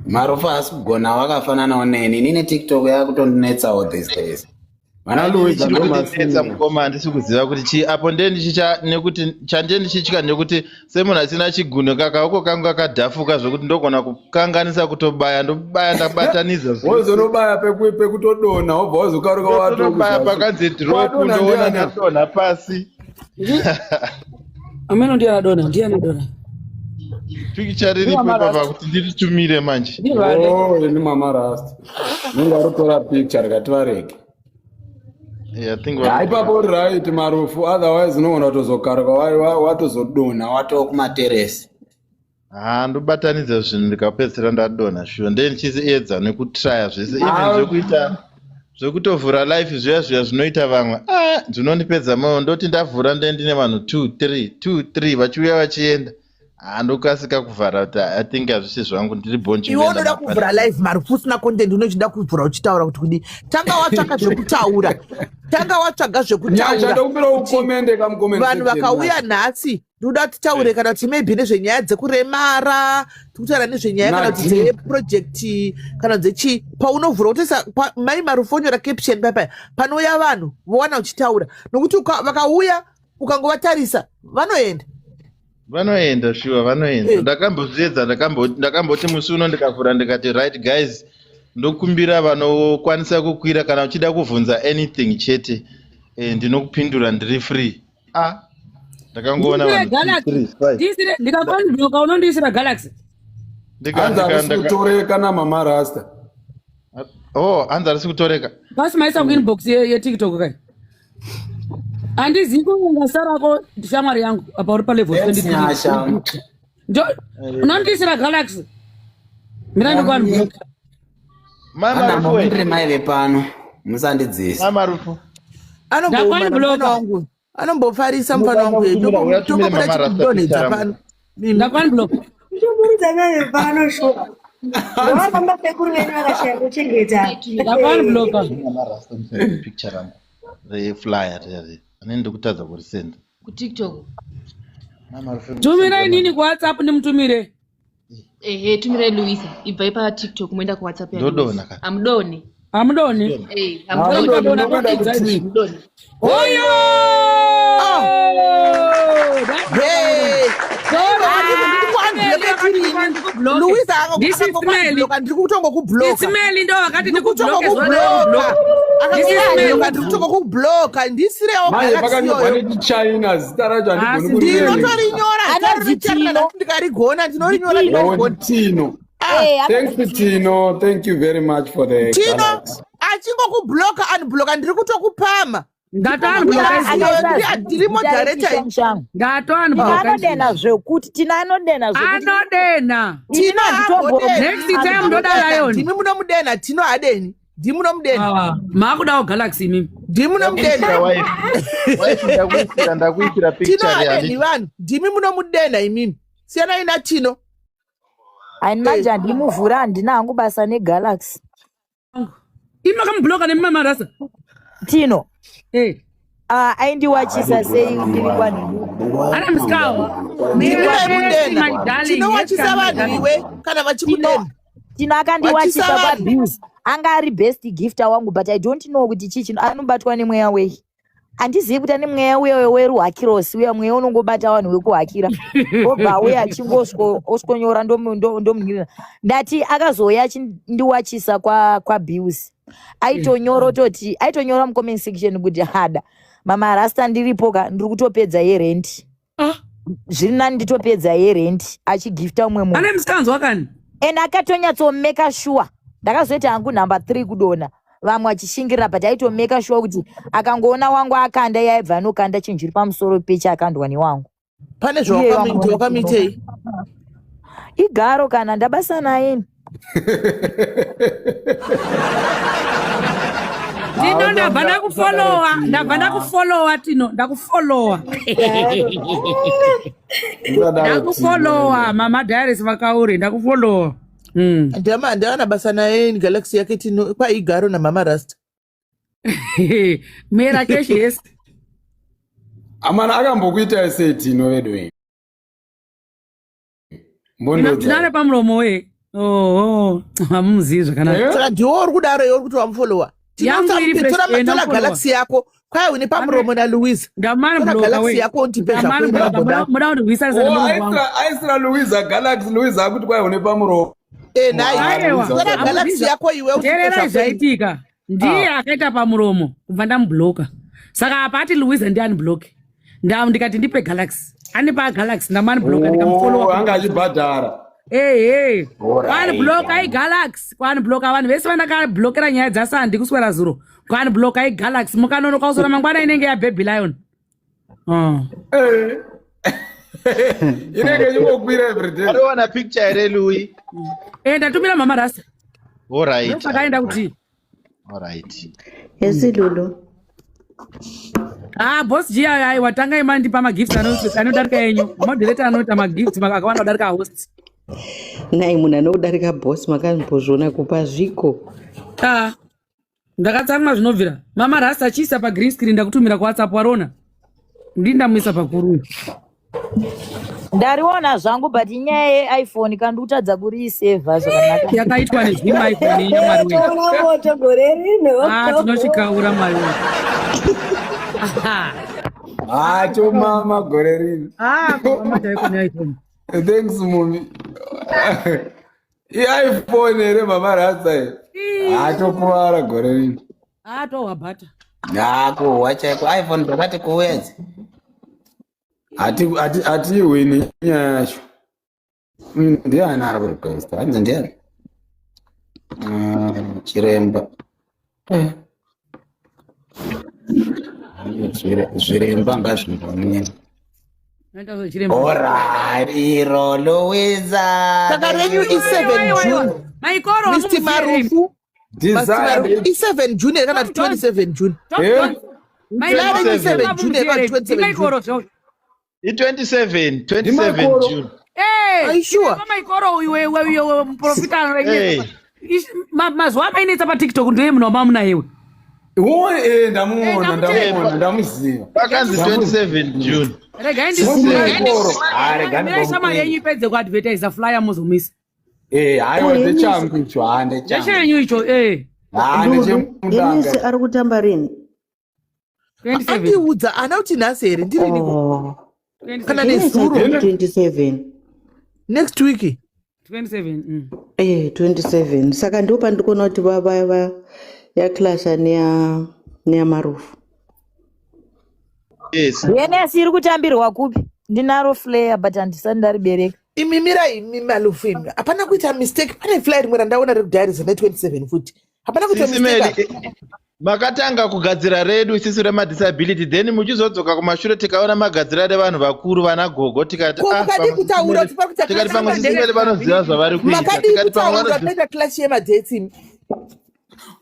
Marufu haasi kugona wakafananawo neni. Inini TikTok yakutondinetsawo these days. Vana Louise Chiri kundinetsa ndomasina. mukoma handisi kuziva kuti chii apo ndiye ndichicha nekuti chandiye ndichitya nekuti semunhu asina chigunwe kakaoko kangu kakadhafuka zvokuti ndogona kukanganisa kutobaya ndobaya ndabatanidza zvese Wozonobaya pekutodonha wobva wazokaruka ndotobaya watokuzasi. pakanzi drop Wadonha ndoona ndiani? ndadonha pasi. Ameno ndiye anadona, ndiye anadona. Pikicha Ndiye riripo mama ipapa Rasta. kuti ndiritumire manje. Ndiye vale. Oh, ini mama rasta. Nungo aritora picture rikati varege. Yeah, I think Ha vari ipapo uri right marufu otherwise unogona kutozokaruka watozodonha Watoo kumateresi. Ha, ndobatanidza zvinhu ndikapedzisira ndadonha shuwa. Ndee ndichiedza nekutraya zvese even zvekuita zvekutovhura life zviya zviya zvinoita vamwe. Ah, zvinondipedza moyo ndoti ndavhura ndee ndine vanhu 2 3 2 3 vachiuya vachienda. Ah, ndokasika kuvhara kuti I think hazvisi zvangu ndiri bonchi Iwe unoda kuvhura live marufu usina content unochida kuvhura uchitaura kuti kudii. Tanga watsvaka zvekutaura. Tanga watsvaga Nyasha zvekutaura. ndokumbira ukomende kamucomment Vanhu section vakauya Nyasha. nhasi ndinoda kuti titaure kana kuti maybe nezvenyaya dzekuremara tikutaura nezvenyaya kana kuti Nadine. dzeproject kana dzechii paunovhura kutoisa mai marufu onyora caption paya paya panouya vanhu vowana uchitaura nokuti vakauya ukangovatarisa vanoenda. Vanoenda shuwa, vanoenda. Ndakambozviedza, ndakamboti musi uno ndikavhura ndikati right guys, ndokumbira vanokwanisa kukwira kana uchida kuvhunza anything chete, ndinokupindura ndiri free. Ah, ndakangoona Ndisire vanhu 2 Galaxy. 3 5. Ndisire ndikakonbloka unondiisira Galaxy. Hanzi harisi kutoreka namama Rasta. Oh, hanzi harisi kutoreka. Basi maisa kuinbox yeTikTok kai. Handizivi kuvenga sarako shamwari yangu apa uri palevel Thanks, 23. Nyasha. Unondiisira Galaxy. Mira ndikwanbloka. Mai Ana Marufu we. ndiri mai vepano musandidzisa. Mai Marufu. Anomboumana mufana wangu. Anombofarisa mufana wangu. Uya tumire Tongobuda Mama Rasta chikudonhedza picture rangu. pano. Ndakwanbloka. Mutomboridza mai vepano shuwa. Ndovafamba sekuru venyu vakashaya kuchengeta. Ndakwanbloka. Mama Rasta musende picture rangu reflyer riya riya. Ane ndikutadza kurisenda. KuTikTok. Mai Marufu Tumirai nini kuWhatsApp ndimutumire. Ehe, tumirai Luisa. Ibvai paTikTok moenda kuWhatsApp ya Ndodona Luisa. ka. Amudoni. Amudoni. Eh, Hamudoni, amudoni. ndokuenda kuTwitter. Amudoni. Oyo! Hey! Luisa akangokubloka ndiri kutongokubloka. Ismail ndo vakati Ndiri ndikubloke zuva kutongokubloka. This is Akangokubloka Mel. ndiri kutongokubloka ndisirewo Manje Galaxy pakanyorwa iyoyo. nechichina zita racho handigoni kuriverenga. Ndinotorinyora zita Anonzi rinochena Tino. ndikarigona ndinorinyora Oh, ndikarigona. Tino. Eh, Thanks anonzi Tino. Thank you very much for the Tino Galaxy. achingokubloka unbloka ndiri kutokupama. Ndatounbloka Iyo akaisa ndiri zita moderator. rechishamushangu. Ndatounbloka. Tino anodena zvekuti Tino anodena zvekuti Anodena. Tino Tino handitombo hagodeni. Next time ndoda Hamudena. lion. Ndimi munomudena Tino hadeni. Ndimi munomudena. Ah, maakudawo Galaxy imimi. Ndimi munomudena. Ndakuisira wife. Wife ndakuisira ndakuisira Tino picture hadeni handiti. vanhu. Ndimi munomudena imimi. Siyanai naTino. Ani manje handimuvhura handina hangu basa neGalaxy. Imi makamubloka nemama Rasta. Tino. Eh. Ah, aindiwachisa sei ndiri kwanhu. Ana musikawa. Ndimi Yes, my vaimudena. darling. Tino Yes, wachisa my vanhu darling. iwe kana vachikudena. Tino akandiwachisa Wachisa vanhu. kwaBills. Anga ari best gifter wangu but I don't know kuti chii chino anobatwa nemweya wei. Handizivi kuti ane mweya uya weruhakirosi uya mweya unongobata vanhu wekuhakira. Obva auya achingoswo oswonyora ndomunhirira. Ndati akazouya achindiwachisa kwaBills. Aitonyora ototi aitonyora mucomment section kuti hada mama Rasta ndiripo ka ndiri kutopedza yerent. Ah, Zviri nani nditopedza yerent achigifta umwe munhu. ane musikanzwa kani? And akatonyatso-make sure ndakazoita hangu nhamba 3 kudonha vamwe vachishingirira but aitomeka sure kuti akangoona wangu akanda iye aibva anokanda chinhu chiri pamusoro pechaakandwa newangu. Pane Iye zvawakamuita wangu wakamuitei? Igaro kana ndabasa naye. Tino ndabva ndakufolowa, ndabva ndakufolowa Tino, ndakufolowa. Ndakufolowa mama Diaries vakauri, ndakufolowa. Ndama basa naye Galaxy yake Tino kwaigaro namama Rasta. Mera cash yes. Amana akambokuita sei Tino vedu iyi? Mbondodzai. Tinare pamuromo we. Oh, hamuzivi zvakanaka. Saka ndiwe uri kudaro iwe uri kuti wamufolowa. Yangu iri fresh, Tora eh, tora ndamufolowa. Galaxy yako. Kwai une pamuromo naLuisa. Tora Ndamanibloka Galaxy we. yako undipe zvako Ndamanibloka ndamboda. muda kundirwisarisa Oh, nemuromo wangu. aisira Luisa Galaxy Luisa akuti kwai une pamuromo. Eh nhai. Aiwa. Tora Galaxy Hamuzii yako iwe undipe Teererai zvako. zvaitika. Ndiye akaita pamuromo kubva ndamubloka. Saka apa ati Luisa ndiye anibloke. Ndikati ndipe Galaxy. Anipa Galaxy ndamanibloka Oh, ndikamufollowa. anga achibhadhara. Ehe. Alright. Kwanibloka iGalaxy, kwanibloka vanhu vese vandakablokera nyaya dzasandi kuswera zuro. Kwanibloka iGalaxy mukanonoka kuswera mangwana inenge ya Baby Lion. Oh. Eh. Inenge ichingokwira everyday. Anowana picture here Louis? Eh, ndatumira mama Rasta. Alright. Ndopakaenda kuti. Alright. Yes, Lulu. Ah, boss G ayo aiwa tangai mandipa magifts anodarika enyu. Moderator anoita magifts akawanda kudarika host. Nai munhu anokudarika boss makambozviona kupa zviko. Ah. Ndakatsamwa zvinobvira. Mama Rasta chiisa pa green screen ndakutumira ku WhatsApp warona. Ndini ndamuisa pakuru. Ndariona zvangu but inyaya yeiphone kandikutadza kuriisevha zvakanaka. Yakaitwa nezvima iPhone yenyu Mwari wedu. Toona moto gore rino. Ah, tinochikaura Mwari wedu. Ah, chomama gore rino. Ah, mama chaiko neiPhone. Thanks mumi. iPhone here mama Rasta iyi. Ah, tokuvara gore rino. Ah, tohwa bhata. Ah, kuhwa chaiko iPhone dzakati kuuya idzi. Hati hati hatiwini nyaya yacho. Ndiani ari kurequest? Hanzi ndiani? Chiremba. Eh. Zviremba ngazvimbomira. Noita zvechiremba. Alright, iro Louisa. Saka renyu i7 June. Maikoro Mr. Marufu. Mr. Marufu i7 June here kana kuti 27 June? Eh? Flyer renyu i7 June here kana kuti 27 Maikoro June? zvo. I27, 27 June. Eh, Are you sure? Maikoro uyu wewe uyu muprofita Hey. Mazuva amainetsa paTikTok ndiye munhu wamamuna iwe. Wo eh ndamuona Eh, ndamuona ndamuziva. Pakanzi 27 June. Regai Maikoro. Ah, regai ndimirai shama yenyu ipedze kuadvertisa flyer muzomisa. Eh, haiwa ndechangu icho, ah ndechangu. Ndechenyu icho eh. Ah, Lulu, ndechemudanga. Yenisi ari kutamba rini? 27. Andiudza ana kuti nhasi here ndiriniko? Oh. Kana Yenisi nezuro ari 27. next week. 27. Eh, 27. Saka ndo pandikuona kuti va va va yaclasha neya neyamarufu. Yes. Yenesi iri kutambirwa kupi? Ndinaro flyer but handisati ndaribereka. Imi mirai imi malufu imi. Hapana kuita mistake. Pane flyer rimwe randaona rekudiaries ne27 futi. Hapana kuita Sisi mistake. Meli, makatanga kugadzira redu isusu remadisability then muchizodzoka kumashure tikaona magadzira revanhu vakuru vana gogo tikati Ko ah, mukadii pamwe kutaura kuti pari kuita tikati clash pamwe Sisi yemadate? Meli vanoziva zvavari kuita Makadii tikati pamwe kutaura vanoziva panoita clash yemadates imi?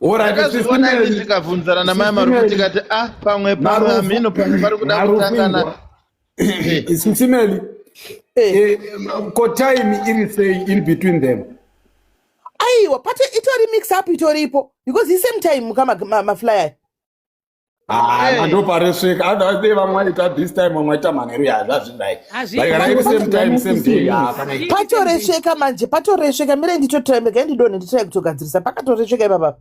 Alright, takazviona Sisi ini Meli. tikabvunzana namai Marufu tikati ah pamwe pamwe Marufu. hamhino pamwe pari kuda Marufu kutangana ingwa. Sisi Meli. Eh. Eh, ko time iri sei in between them? Aiwa, pato itori mix up itoripo because the same time kama maflyer. Ah, Hey. ndoparesveka. Otherwise they vamwe vaita this time vamwe vaita manheru ya zvazvidai. Hazvi- But kana iri same time same day ah kana Patoresveka manje, patoresveka mire nditotry mega ndidonhe nditry kutogadzirisa pakatoresveka ipapa.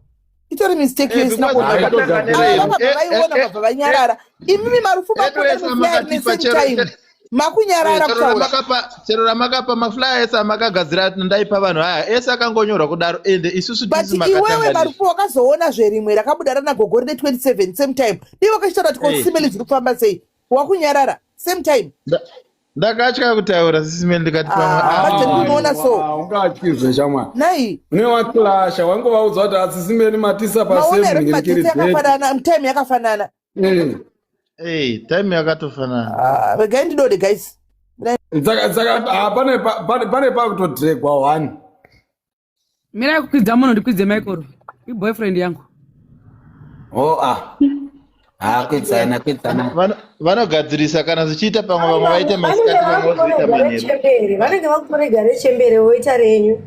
Itori mistake Eh, yo isina because kuoneka. makatanga Ava neredu vabva vaiona vabva vanyarara. Imimi marufu edu makuona ese rimwe flyer rine amakatipa same chero time. Makunyarara chero kutaura. ramakapa chero ramakapa maflyer ese amakagadzira ndaipa vanhu aya ese akangonyorwa kudaro ende isusu But tisu iwewe makatanga nezvo marufu wakazoona zverimwe rakabuda rana gogo rine 27 same time. Ndivo wakachitaura kuti Eh. kosimeli zviri kufamba sei. Wakunyarara same time. Ndakatya kutaura Sisi Meli ndikati pamwe Ah, ah, but ndinoona so. Ungatyizve shamwari. Nai. Une waclasha wangovaudza kuti asisi Meli matisa Maona pasame here kuti ngirikiri madate date. yakafanana, time yakafanana. Eh. eh, time yakatofanana Ah, regai ndidode guys. Saka saka ah, pane pane pakutodregwa one. Mirai kukwidza munhu ndikwidze Michael. Iboyfriend yangu. Oh ah. Ah, kwidzana kwidzana. Vanogadzirisa kana zvichiita pamwe vamwe vaite masikati vamwe vozoita manheru Chembere, vanenge vakutorega rechembere voita renyu.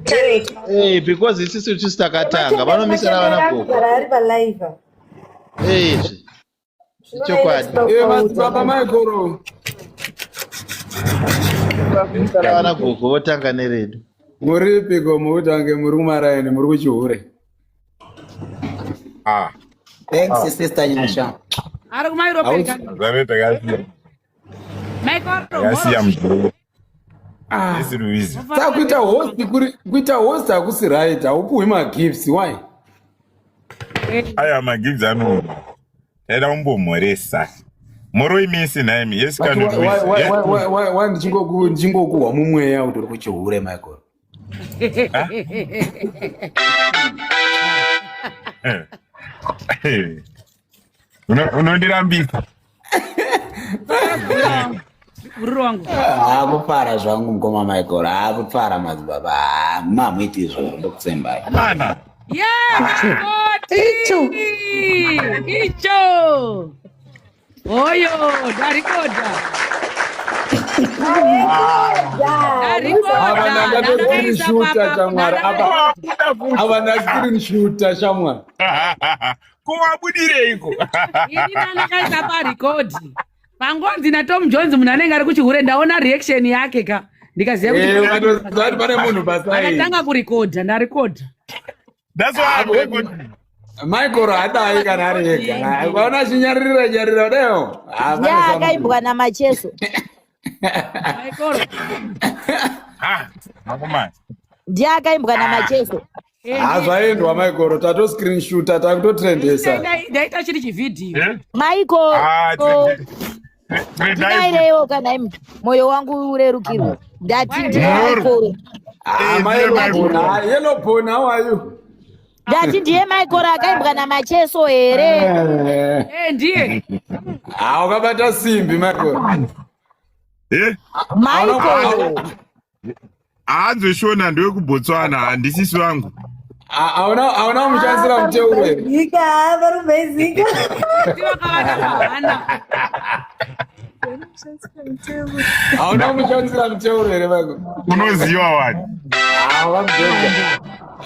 Eh, because isusu tisu takatanga vanomisana vana gogo Anogara ari palive. Eh, zve ichokwadi Eh, madzibaba Michael. vanomisana vana gogo votanga neredu Muripiko mutange muri kumaraini muri kuchihure. Ah. Thanks sister Nyasha. Ari kumaEuropean country. Zave takasiya Michael. takasiya mudhuru. Isi Louise. Saka kuita host kuri kuita host hakusi right, haupuhwi magifts why? Aya magifts ano. Taida kumbomhoresa. Moroimisi nhaimi. Yes But kanu why Louise. why Yes. why why why ndichingokuhwa mumweya kuti Uri kuchihure Michael. Unondirambisa. Bhururu wangu. Hakupara zvangu mukoma Michael, hakupara madzibaba. Ah, mamuiti izvozvo ndokusembai. Mana. Yeah, Icho. Icho. Oyo, ndarikoda. Ava ndakatoscreenshoota shamwari. Apa ava ndascreenshoota shamwari. Kuvabudireiko? Ini ndakaisa parekodhi. Pangonzi naTom Jones munhu anenge ari kuchihure ndaona reaction yake ka. Ndikaziva Eh, ukatoziva kuti pane munhu pasai. Akatanga kurekodha, ndarekodha. That's why I'm recording. Michael haadai kana ari ega. Ukaona achinyaririra nyarira kudaio. Ah, pane Ya something. akaimbwa namacheso. Michael. Ah, makomana. Ndiye akaimbwa namacheso. Ah, zvaendwa Michael, tato screenshoota takutotrendesa. Ndaita chiri chivhidhiyo. Eh? Michael. Ah, trendai. Ndinairewo kana imi moyo wangu urerukirwe. Ndati ndiye Moro. Michael. Ah, Eh, ndiye Michael Michael. Bona, ah, Yellow Bone, how are you? Ndati ndiye Michael akaimbwa namacheso here. Eh. Eh, ndiye. Ah, wakabata simbi Michael. Eh? Michael. Haanzwe Shona ndewekuBotswana, handisisi vangu. Ah, hauna hauna kumushandisira muteuro here? Zika, varubezika. Vakavata pahana. Hauna kumushandisira muteuro here Michael? Unoziva wani. Ah, wakamudhonza.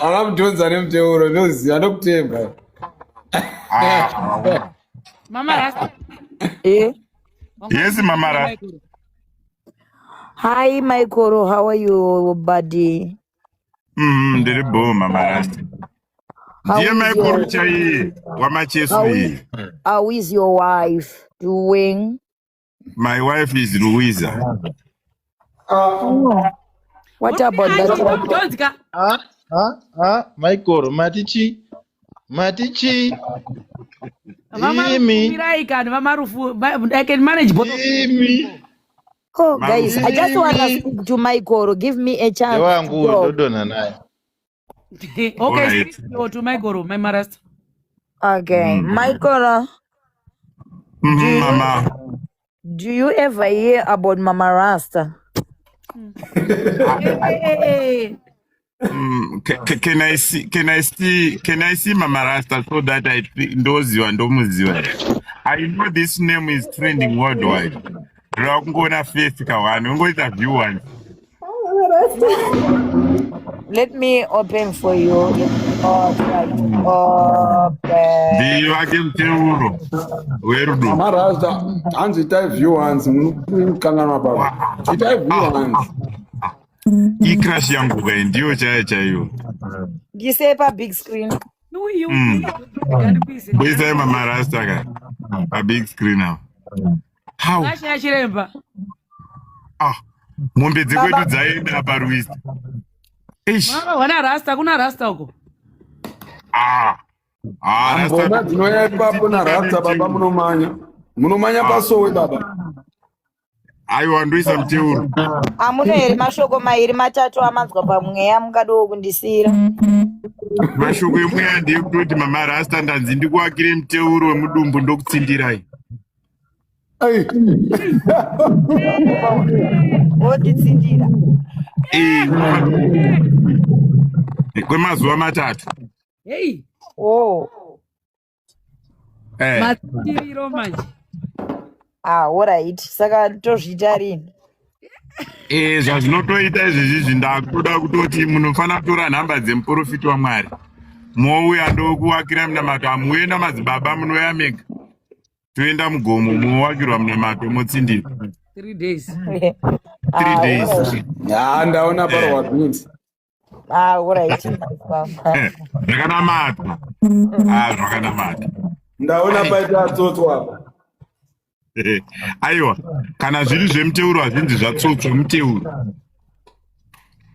Wakamudhonza nemuteuro, ndoziva ndokutemba. Ah, Mama Rasta. Eh. Yes, Mama Rasta. Hi Michael, how are you buddy? Ndiri bho Mama Rasta. How Ndiye is Michael your chaiye wamacheso how iye. how is your wife doing? My wife is Louisa. Oh. What about that one? Jones ka. Ah, ah, ah, Michael, mati chi? Mati chi? Imi. Vamarufu kani vamarufu. I can manage both. of you. Imi. Oh guys, I just wanna Imi. speak to Michael. Give me a chance to Ndewangu talk. ndodonha naye. Okay, Alright. speak to Michael, Mama Rasta. Okay, Michael, do you Mama. do you ever hear about Mama Rasta? Hey. Can I see Mama Rasta so that I ndoziva ndomuziva. I know this name is trending worldwide. Ndoda kungoona face ka one, ungoita view one. Let me open for you. Let me try to open. Ndivake muteuro werudo. Mama Rasta, hanzi itai view once, munokanganwa baba. Itai view once. Icrush yangu kai ndiyo chaiyo chaiyo. Ndise pa big screen. Uyu. Bwezai Mama Rasta ka pa big screen apo. How? Asha chiremba. Ah, mombe dzekwedu dzaenda paruisa. Eish. Mama wana Rasta, kuna Rasta uko. Ah. Ah, Ngoma Rasta. dzinouya ipapo naRasta baba munomanya. Munomanya pasowe baba. Aiwa ndoisa muteuro. Amuna here mashoko mairi matatu amanzwa pamweya mungadiwo kundisiyira? Mashoko emweya ndeyekutoti Mama Rasta ndanzi ndikuakire muteuro wemudumbu ndokutsindirai. Ai. Wonditsindira. Eh, kwemazuva 3. Hey. Oh. Eh. Matsindiriro manje. Ah, alright. Saka tozviita rini? Eh, zvazvinotoita izvezvizvi ndakutoda kutoti munofanira kutora nhamba dzemuprofiti waMwari. Mouya ndokuwakira munamato, hamuuye namadzibaba munouya mega. Toenda mugomo mowakirwa munamato motsindira. 3 days. 3 Ah, days. alright. Ah, ndaona parwa beans. Ah, alright. Zvakanamata. Ah, zvakanamata. Ndaona paita atsotswa apa. Aiwa, kana zviri zvemuteuro hazvinzi zvatsotswa muteuro.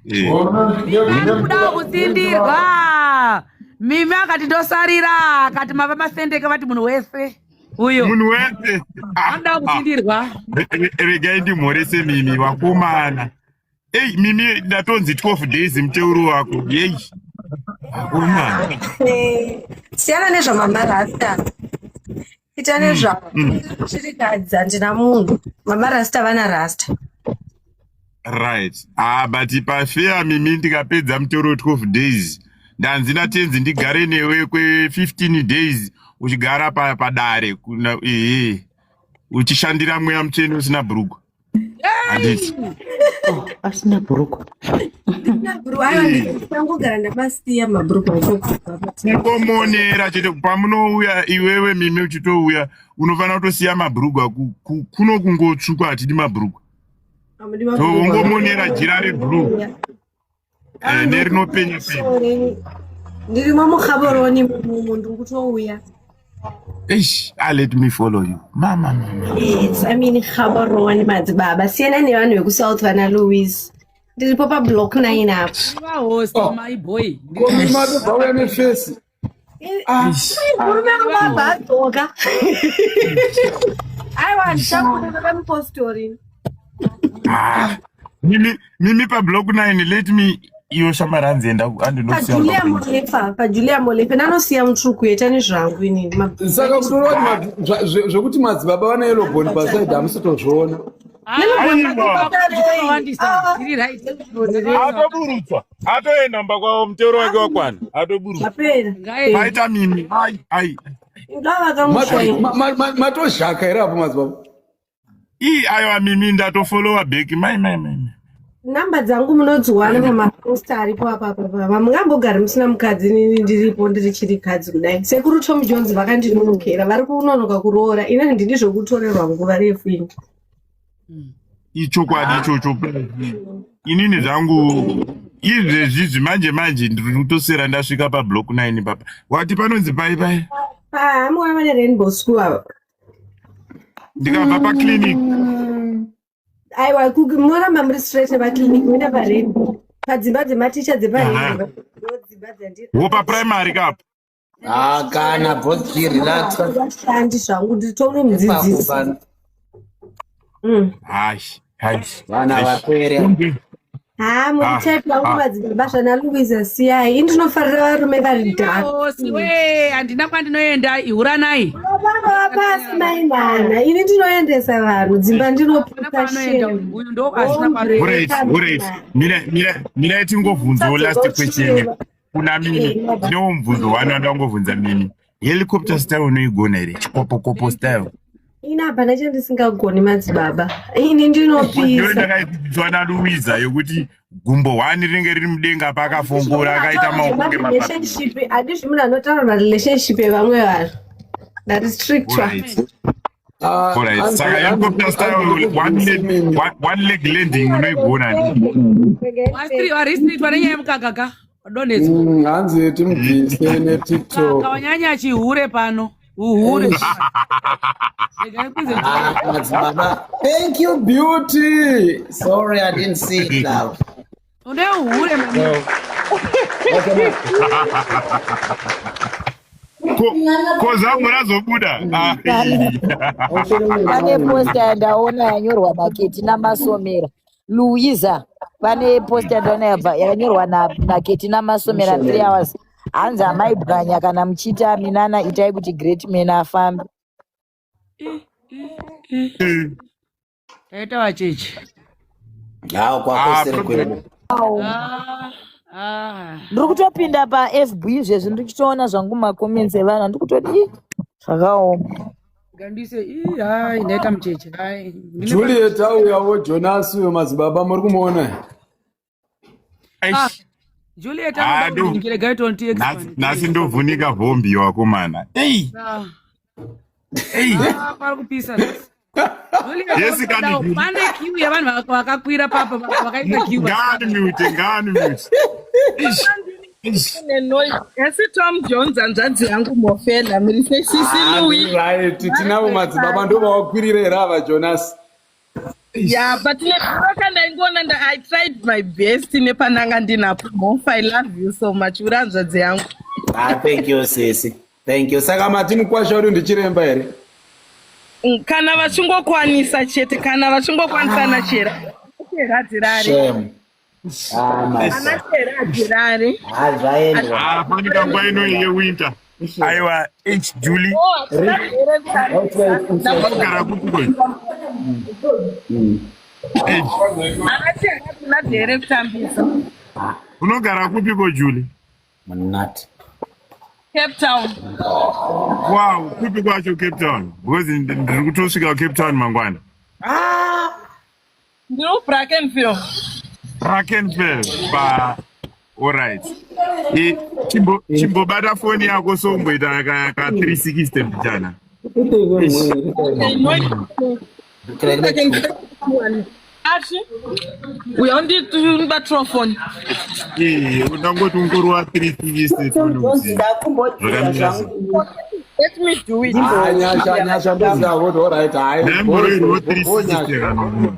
Eh. Kuda kutsindirwa. Mimi akati ndosarira, akati mava masendeka vati munhu wese. Uyo. Munhu wese. Anoda kutsindirwa. Regai ndimhorese Mimi vakomana. Ei, Mimi ndatonzi 12 days muteuro wako. Yei. Vakomana. Siyana nezvamama Rasta. Ita nezvavo. Chirikadzi handina munhu. Mama Rasta vana Rasta. Right. Ah, but pafeya mimi ndikapedza mutoro 12 days ndanzi natenzi ndigare newe kwe 15 days uchigara pa padare kuna ehe uchishandira mweya mutsvene usina bhurugwa handiti. Asina bhurugwa. Ndina bhurugwa. Aiwa ndangogara ndamasiya mabhurugwa acho. Kungomonera chete pamunouya iwewe mimi uchitouya unofanira kutosiya mabhurugwa kuno kungotsvukwa hatidi mabhurugwa. So ungomonera jira reblue nerinopenya penya. Ndirimo muGaborone mumu ndiri kutouya. Eish, ah, let me follow you. Mama, mama. Yes, I mean Gaborone madzibaba. Siyana nevanhu vekuSouth vana Louis. Ndiripo pablock 9 apo. Vahost my boy. Ko matobva uya nefesi. Murume wangu abva adzoka. Aiwa ndichakuona pamupostori. Ah, mimi, mimi pablock 9 let me iyo shamwari hanzi enda andinosiya PaJulia Molefa, paJulia Molefa ndanosiya mutsvuku yeta nezvangu inini. Saka kutoreva kuti zvekuti madzibaba vane yellow bone paside hamusitozviona. Zvakawandisa. Tiri right. Atoburutswa, atoenda mumba kwavo, mutero wake wakwana, atoburutswa. Zvapera. Paita mimi, ai ai. Ndavakamushaina. Matozhaka here apo madzibaba? Ii, aiwa mimi ndatofolowa back, mai mai mai. Namba dzangu munodziwana pamaposta aripo apa apa apa. Mungambogari musina mukadzi, inini ndiripo ndiri chirikadzi kudai. Sekuru Tom Jones vakandinonokera, vari kunonoka kuroora. Ini handidi zvokutorerwa nguva refu ini. Ichokwadi ichocho. Inini zvangu izvezvi manje manje ndiri kutosera ndasvika pablock 9 papa. Wati panonzi pai pai? Pahamuona vane Rainbow School ava. Ndikabva paclinic. Aiwa, moramba muri straight nepaclinic muenda paRainbow. Padzimba dzematicha dzepaRainbow. Ndodzimba dzandiri. Wopa primary kapo. Ah, kana boss G relax. Vashandi zvangu nditori mudzidzisi. Pano. Hai, hai. Vana vapere. Ha, muri Ah, type yangu ah. madzibaba zvana Louisa siyai. Ini ndinofarira varume vari dark. Host we handina kwandinoenda ihuranai. Baba vapasi mainana. Ini ndinoendesa vanhu dzimba ndinoputsa Kwaanoenda shame. uyu uyu ndo asina kwaanoenda. Alright, alright. Mira mira mira tingovhunzawo last question kuna mimi. Ndinewo mubvunzo wani wandangobvunza mimi. Helicopter style unoigona here? Chikopokopo style. Ini hapana chandisingagoni madzibaba. Ini Ndiyo ndinopisa. ndakaidzidziswa naLuiza yokuti gumbo hwani rinenge riri mudenga paakafongora akaita maoko kunge mapapiro. Relationship handizvi munhu anotaura marelationship evamwe vanhu. Ndaristrictwa. Alright. Alright. Saka helicopter style one leg landing unoigona. Waristritwa nenyaya yemukaka ka wadonhedzwa. Hanzi timubvise neTikTok. Kawanyanya chihure pano. Uhure. Regai kwidze Ah, madzibaba. Thank you beauty. Sorry, I didn't see it now. Une uhure mami. Ko zangu razobuda. Ah, Pane posta yandaona yanyorwa naKeti naMasomera. Louisa, pane posta yandaona yabva yakanyorwa naKeti naMasomera 3 hours. Hanzi amai bwanya kana muchiita minana itai kuti great man afambe. Taita vacheche. Hawo kwako Ah, siri kwedu. Ah, ah. Ndiri kutopinda paFB izvezvi ndichitoona zvangu macomments evanhu ndiri kutoti "Ih, zvakaoma. Gandise, ii, hai, ndaita mucheche. Hai. Juliet auyawo Jonas uyo madzibaba muri kumuona. Ah, Juliet Ah, anoda kundinjere tonti Nhasi ndovhunika vhombi wakomana. Ei, Ah, ei. ah, pari kupisa nhasi. Juliet Yes, anoda kani. pane queue yevanhu vakakwira papa vakaita queue. Ngani mute, ngani mute. Esi Tom Jones hanzvadzi yangu Mofela muri sei sisi Louis? Right, tinavo madzibaba ndo vavakwirira here ava Jonas. Yeah, but neroka ndaingoona I tried my best nepananga ndinapo. Mofa, I love you so much. Uri hanzvadzi yangu. Ah, thank you sisi. Thank you. Saka mati mukwasha uri ndichiremba here? Kana vachingokwanisa chete, kana vachingokwanisa nachera. Chera dzirari. Shame. Ah, Ana my chera dzirari. Ah, zvaendwa. Ah, fanika nguva ino yewinter. Aiwa, H Julie. Unogara kupi kwe? H. Here kutambisa. Unogara kupi ko Julie? Munati. Cape Town. Wow, kupi kwacho Cape Town? Because ndiri kutosvika Cape Town mangwana. Ndiri kuBrackenfield. Brackenfell pa alright. Chimbobata foni yako somboita ka 360 mbichana. Achi, uya undibatirawo foni. Undangoti ungorova 360 tione kuti Ndakumbodzidza zvakamira sei. zvangu. Let me do it. Ah, Nyasha, Nyasha, ndosiya kuti alright, hayi. Ndaimboroirwa 360 kana.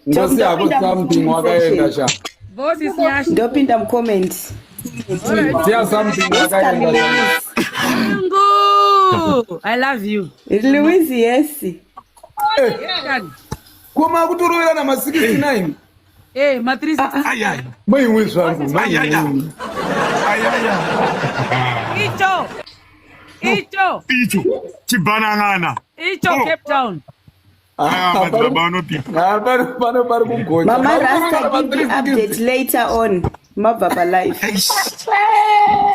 Ndosiya kuti something wakaenda sha. Boss is Nyasha. Ndopinda mucomment. Siya something wakaenda sha. Mungu, I love you. Louise, yes. Koma kutorovera ma 69. Eh, ma 360. Ai ai. Maiwe zvangu, Ai ai. maiwe. Ai ai. Icho. Icho. Icho. Chibhanangana. Icho Cape Town. Ah, madzibaba anopipa. Ah, pano pari kugocha. Mama Rasta, give me update later on. Mabva palive.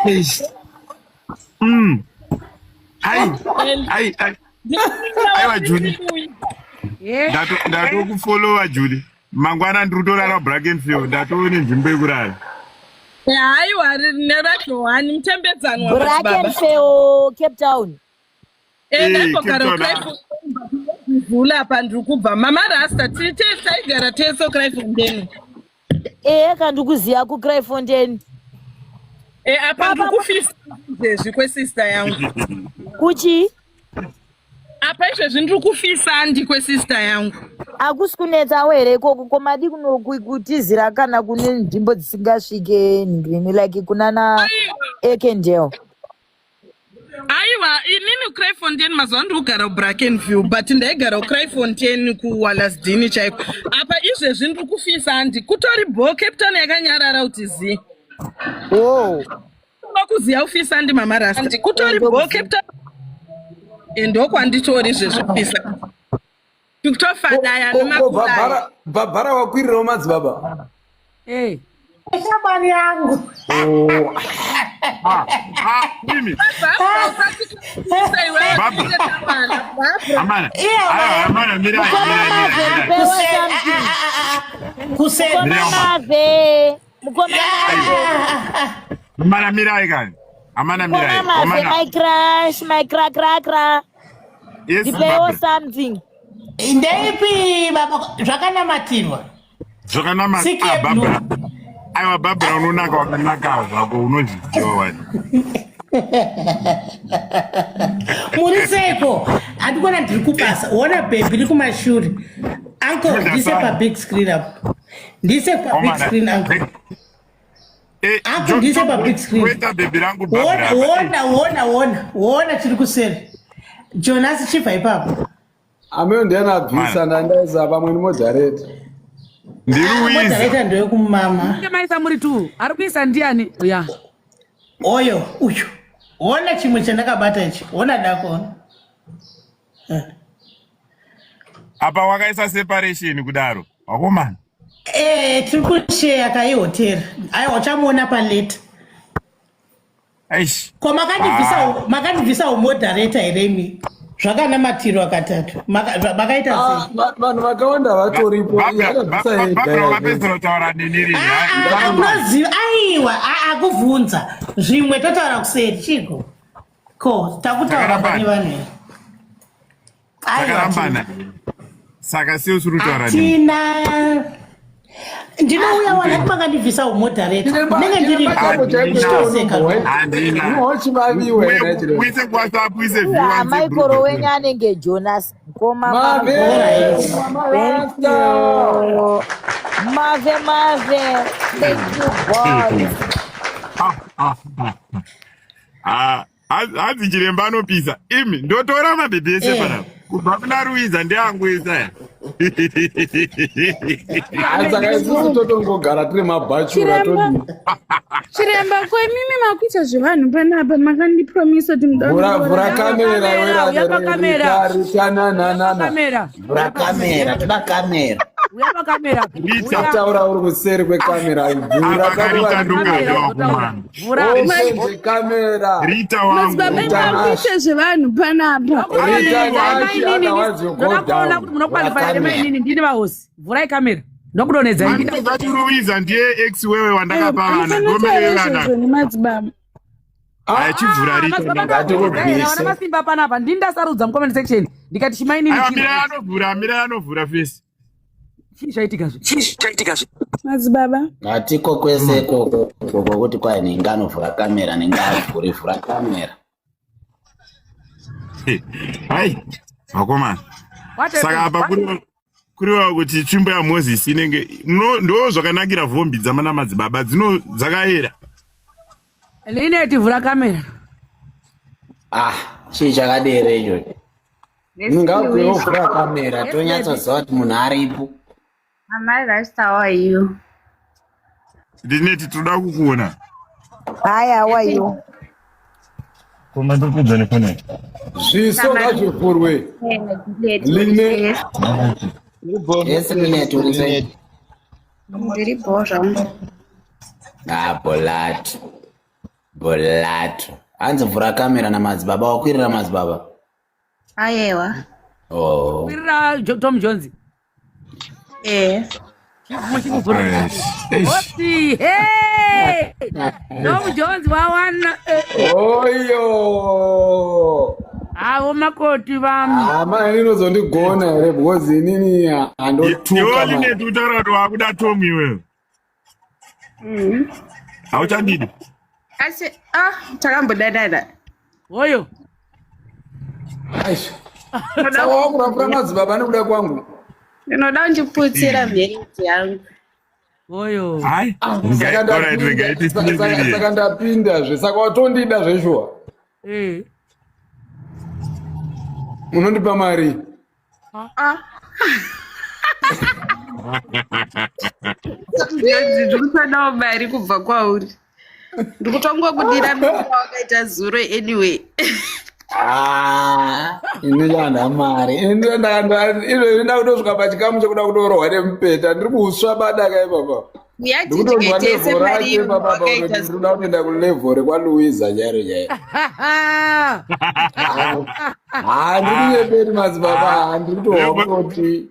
Eish. Ai. Ai ai. Aiwa Julie. Ndatokufollowa Julie. Mangwana ndiri kutorara Brackenfield. Ndatove nzvimbo yekurara. Haiwa, nevaJohani mutembedzanwa madzibaba. Brackenfell, Cape Town. Ndaimbogara Cape Town. Kraaifonvula apa ndiri kubva. Mama Rasta, tiri tese taigara tese kuKraaifontein. Ehe, kandikuziya kuKraaifontein. Apa ndiri kufisa izvezvi kwesista yangu. Kuchi? Apa izvezvi ndiri kufisa ndi kwesista yangu. Hakusi kunetsawo here ikoko? Komadi kutizira kana kune nzvimbo dzisingasvike nhingirini, like kunana Ekendale? Aiwa, inini kuKraaifontein mazuva ndiri kugara kuBrackenview, but ndaigara kuKraaifontein kuWalasdini chaiko. Apa izvezvi ndiri kufisa handi kutori bo. Cape Town yakanyarara kuti zi. Kuziya kufisa ndi, Mama Rasta, kutori bo Cape Town. Ndokwanditori izvezvi kufisa tikutofadaya nemakulai. Bhabhara wakwirirawo madzibaba. Eh. Shamwari yangu. Ah, mimi. Barbara. Amana. Aiwa, Amana, mirai, mirai, mirai, mirai. Kuseni. Mukoma Mave, mukoma Mave. Amana, mirai kani. Amana, mirai. Mukoma Mave, Amana. my crush, my cra cra cra. Yes, Ndipewo Barbara. something. Ndeipi baba zvakanamatirwa? Zvakanama. Siki Ah, yeblue. Barbara. Aiwa, Barbara, unonaka, wakanaka zvako, unozviziva wani. Muri seiko? Handikuona ndiri kubasa. Ona bhebhi riri kumashure. Uncle, ndise pabig screen apo. Ndise pabig Omana. screen, uncle. Uncle, ndise pabig screen. Weta bhebhi rangu Ona, Barbara. ona, ona, ona, ona chiri kuseri. Jonas, chibva ipapo. Ameyo ndiani abvisa? Ndandaisa pamwe nimodhareta. Modhareta ndewekumama. Munge maisa muri tu. Ari kuisa ndiani? Ya. Oyo uyu, ona chimwe chandakabata ichi. Ona dako, ona. Apa wakaisa separation kudaro. Wakomana. Tiri kusheya kaihotera. Aiwa, uchamuona paleta. Aish. Ko makandibvisa umodhareta here imi? Zvakanamatirwa katatu. Makaita sei? Vanhu vakawanda vatoripo. Akabvisa ega. Barbara, wakapedzera kutaura neni rini? Ah, unoziva, aiwa, akubvunza zvimwe totaura kuseri. Chiko ko takutaura pane vanhu here? Aiwa. Takarambana. Saka sei usiri kutaura neni? Hatina. Ndinouya wana kuti makandibvisa umodhareta, ndinenge ndiri nditoseka. Uise kuWhatsApp, uise. Maikoro wenyu anenge Jonas. Mukoma Mave, Mave. Mama Thank Rasta. you. Mave, Mave. Thank you, boys. Hanzi chiremba anopisa. Imi ndotora mabhebhi ese panapa kubva kuna Ruiza ndeangu ese aya. Ah, saka isusu totongogara tiri mabhachura Chiremba. todii? Chiremba, ko imimi makuita zvevanhu panapa makandipromisa kuti muda Vhura vhura kundiroora. kamera Uya wera pakamera. ritananana. Kamera. Vhura kamera, toda kamera. Uya pakamera. Uya. Taura uri kuseri kwekamera. Vhura Apa Rita ndongada wakumana. Vhura. Open kamera. Rita wangu. Madzibaba imi makuita zvevanhu panapa. Rita Nashi, otherwise you go Ndoda kuona down. kuti munokwalifaya here mainini ndini vahosi. Vhurai kamera. Ndokudonhedza ini. Andozati Ruiza ndiye ex wewe wandakapa vana. Anofanira Ndomai kutaura vevana. izvozvo nemadzibaba. Achivhura Rita. Madzibaba ndakudonhedza vana masimba panapa. Ndini ndasarudza mucomment section. Ndikati chimainini Aiwa chii? mirai anovhura, mirai anovhura face. Chii chaitika zve? Chii chaitika zve? Madzibaba. Hatiko kwese ikoko kwokuti kwai ninge anovhura kamera ninge avhuri vhura kamera. Hai, vakomana. What Saka happened? apa kureva kuti tsvimbo yaMozisi inenge ndo zvakanakira vhombi dzamana madzibaba dzino dzakayera. Lineti vhura kamera. Ah, chii chakadero ichocho? Ngabvewo kamera Yes, tonyatsoziva kuti munhu aripo. Amai Rasta, how are you? Lineti toda kukuona. Hi, how are you? Koma ndokudza nefoni. Zviso ngazvivhurwe. Line. Yes, Linet, uri sei? Ndiri bho zvangu. Ah, bolato. Bolato. Hanzi vhura kamera namadzibaba, wakwirira madzibaba. Ayewa. Oh. Kwirira Tom Jones. Eh. Hosi, hey! Tom Jones wawana. Oyo. Avo makoti vami. Hama ini inozondigona here because inini handotuka. Iwe Linet utaura kuti wakuda Tom iwewe. Hauchandidi. Asi ah takambodanana. Oyo. Aish. Saka wakurapura madzibaba nekuda kwangu. Ndinoda kundiputsira mherezi yangu. Oyo. Hai. Saka saka ndapindazve saka watondida zveshuwa. Eh. Unondipa mari. Ah. Ndiri kutodawo mari kubva kwauri. Ndikutongokudira mari wakaita zuro anyway. Ah, ini chanda mari. Ini izvezvi ndakutosvika pachikamu chekuda kutorohwa nemupeta ndiri kusva badaka ipapa. Yatidye tese Ndikutorwa mari rake iyo ipapa wakaita kuti ndikuda kutoenda kulevho rekwaLuiza chairo chairo. Handiri madzibaba handiri kutohwa kutoti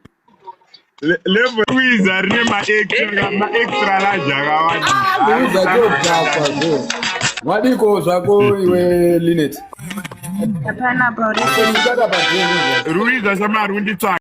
Level Luiza rine ma-extra ma-extra large akawanda. Luiza chodhakwa zve. Wadiko zvako iwe Linet. Hapana pauri. Ndikata padhuze. Ruiza shamari unditsvaka.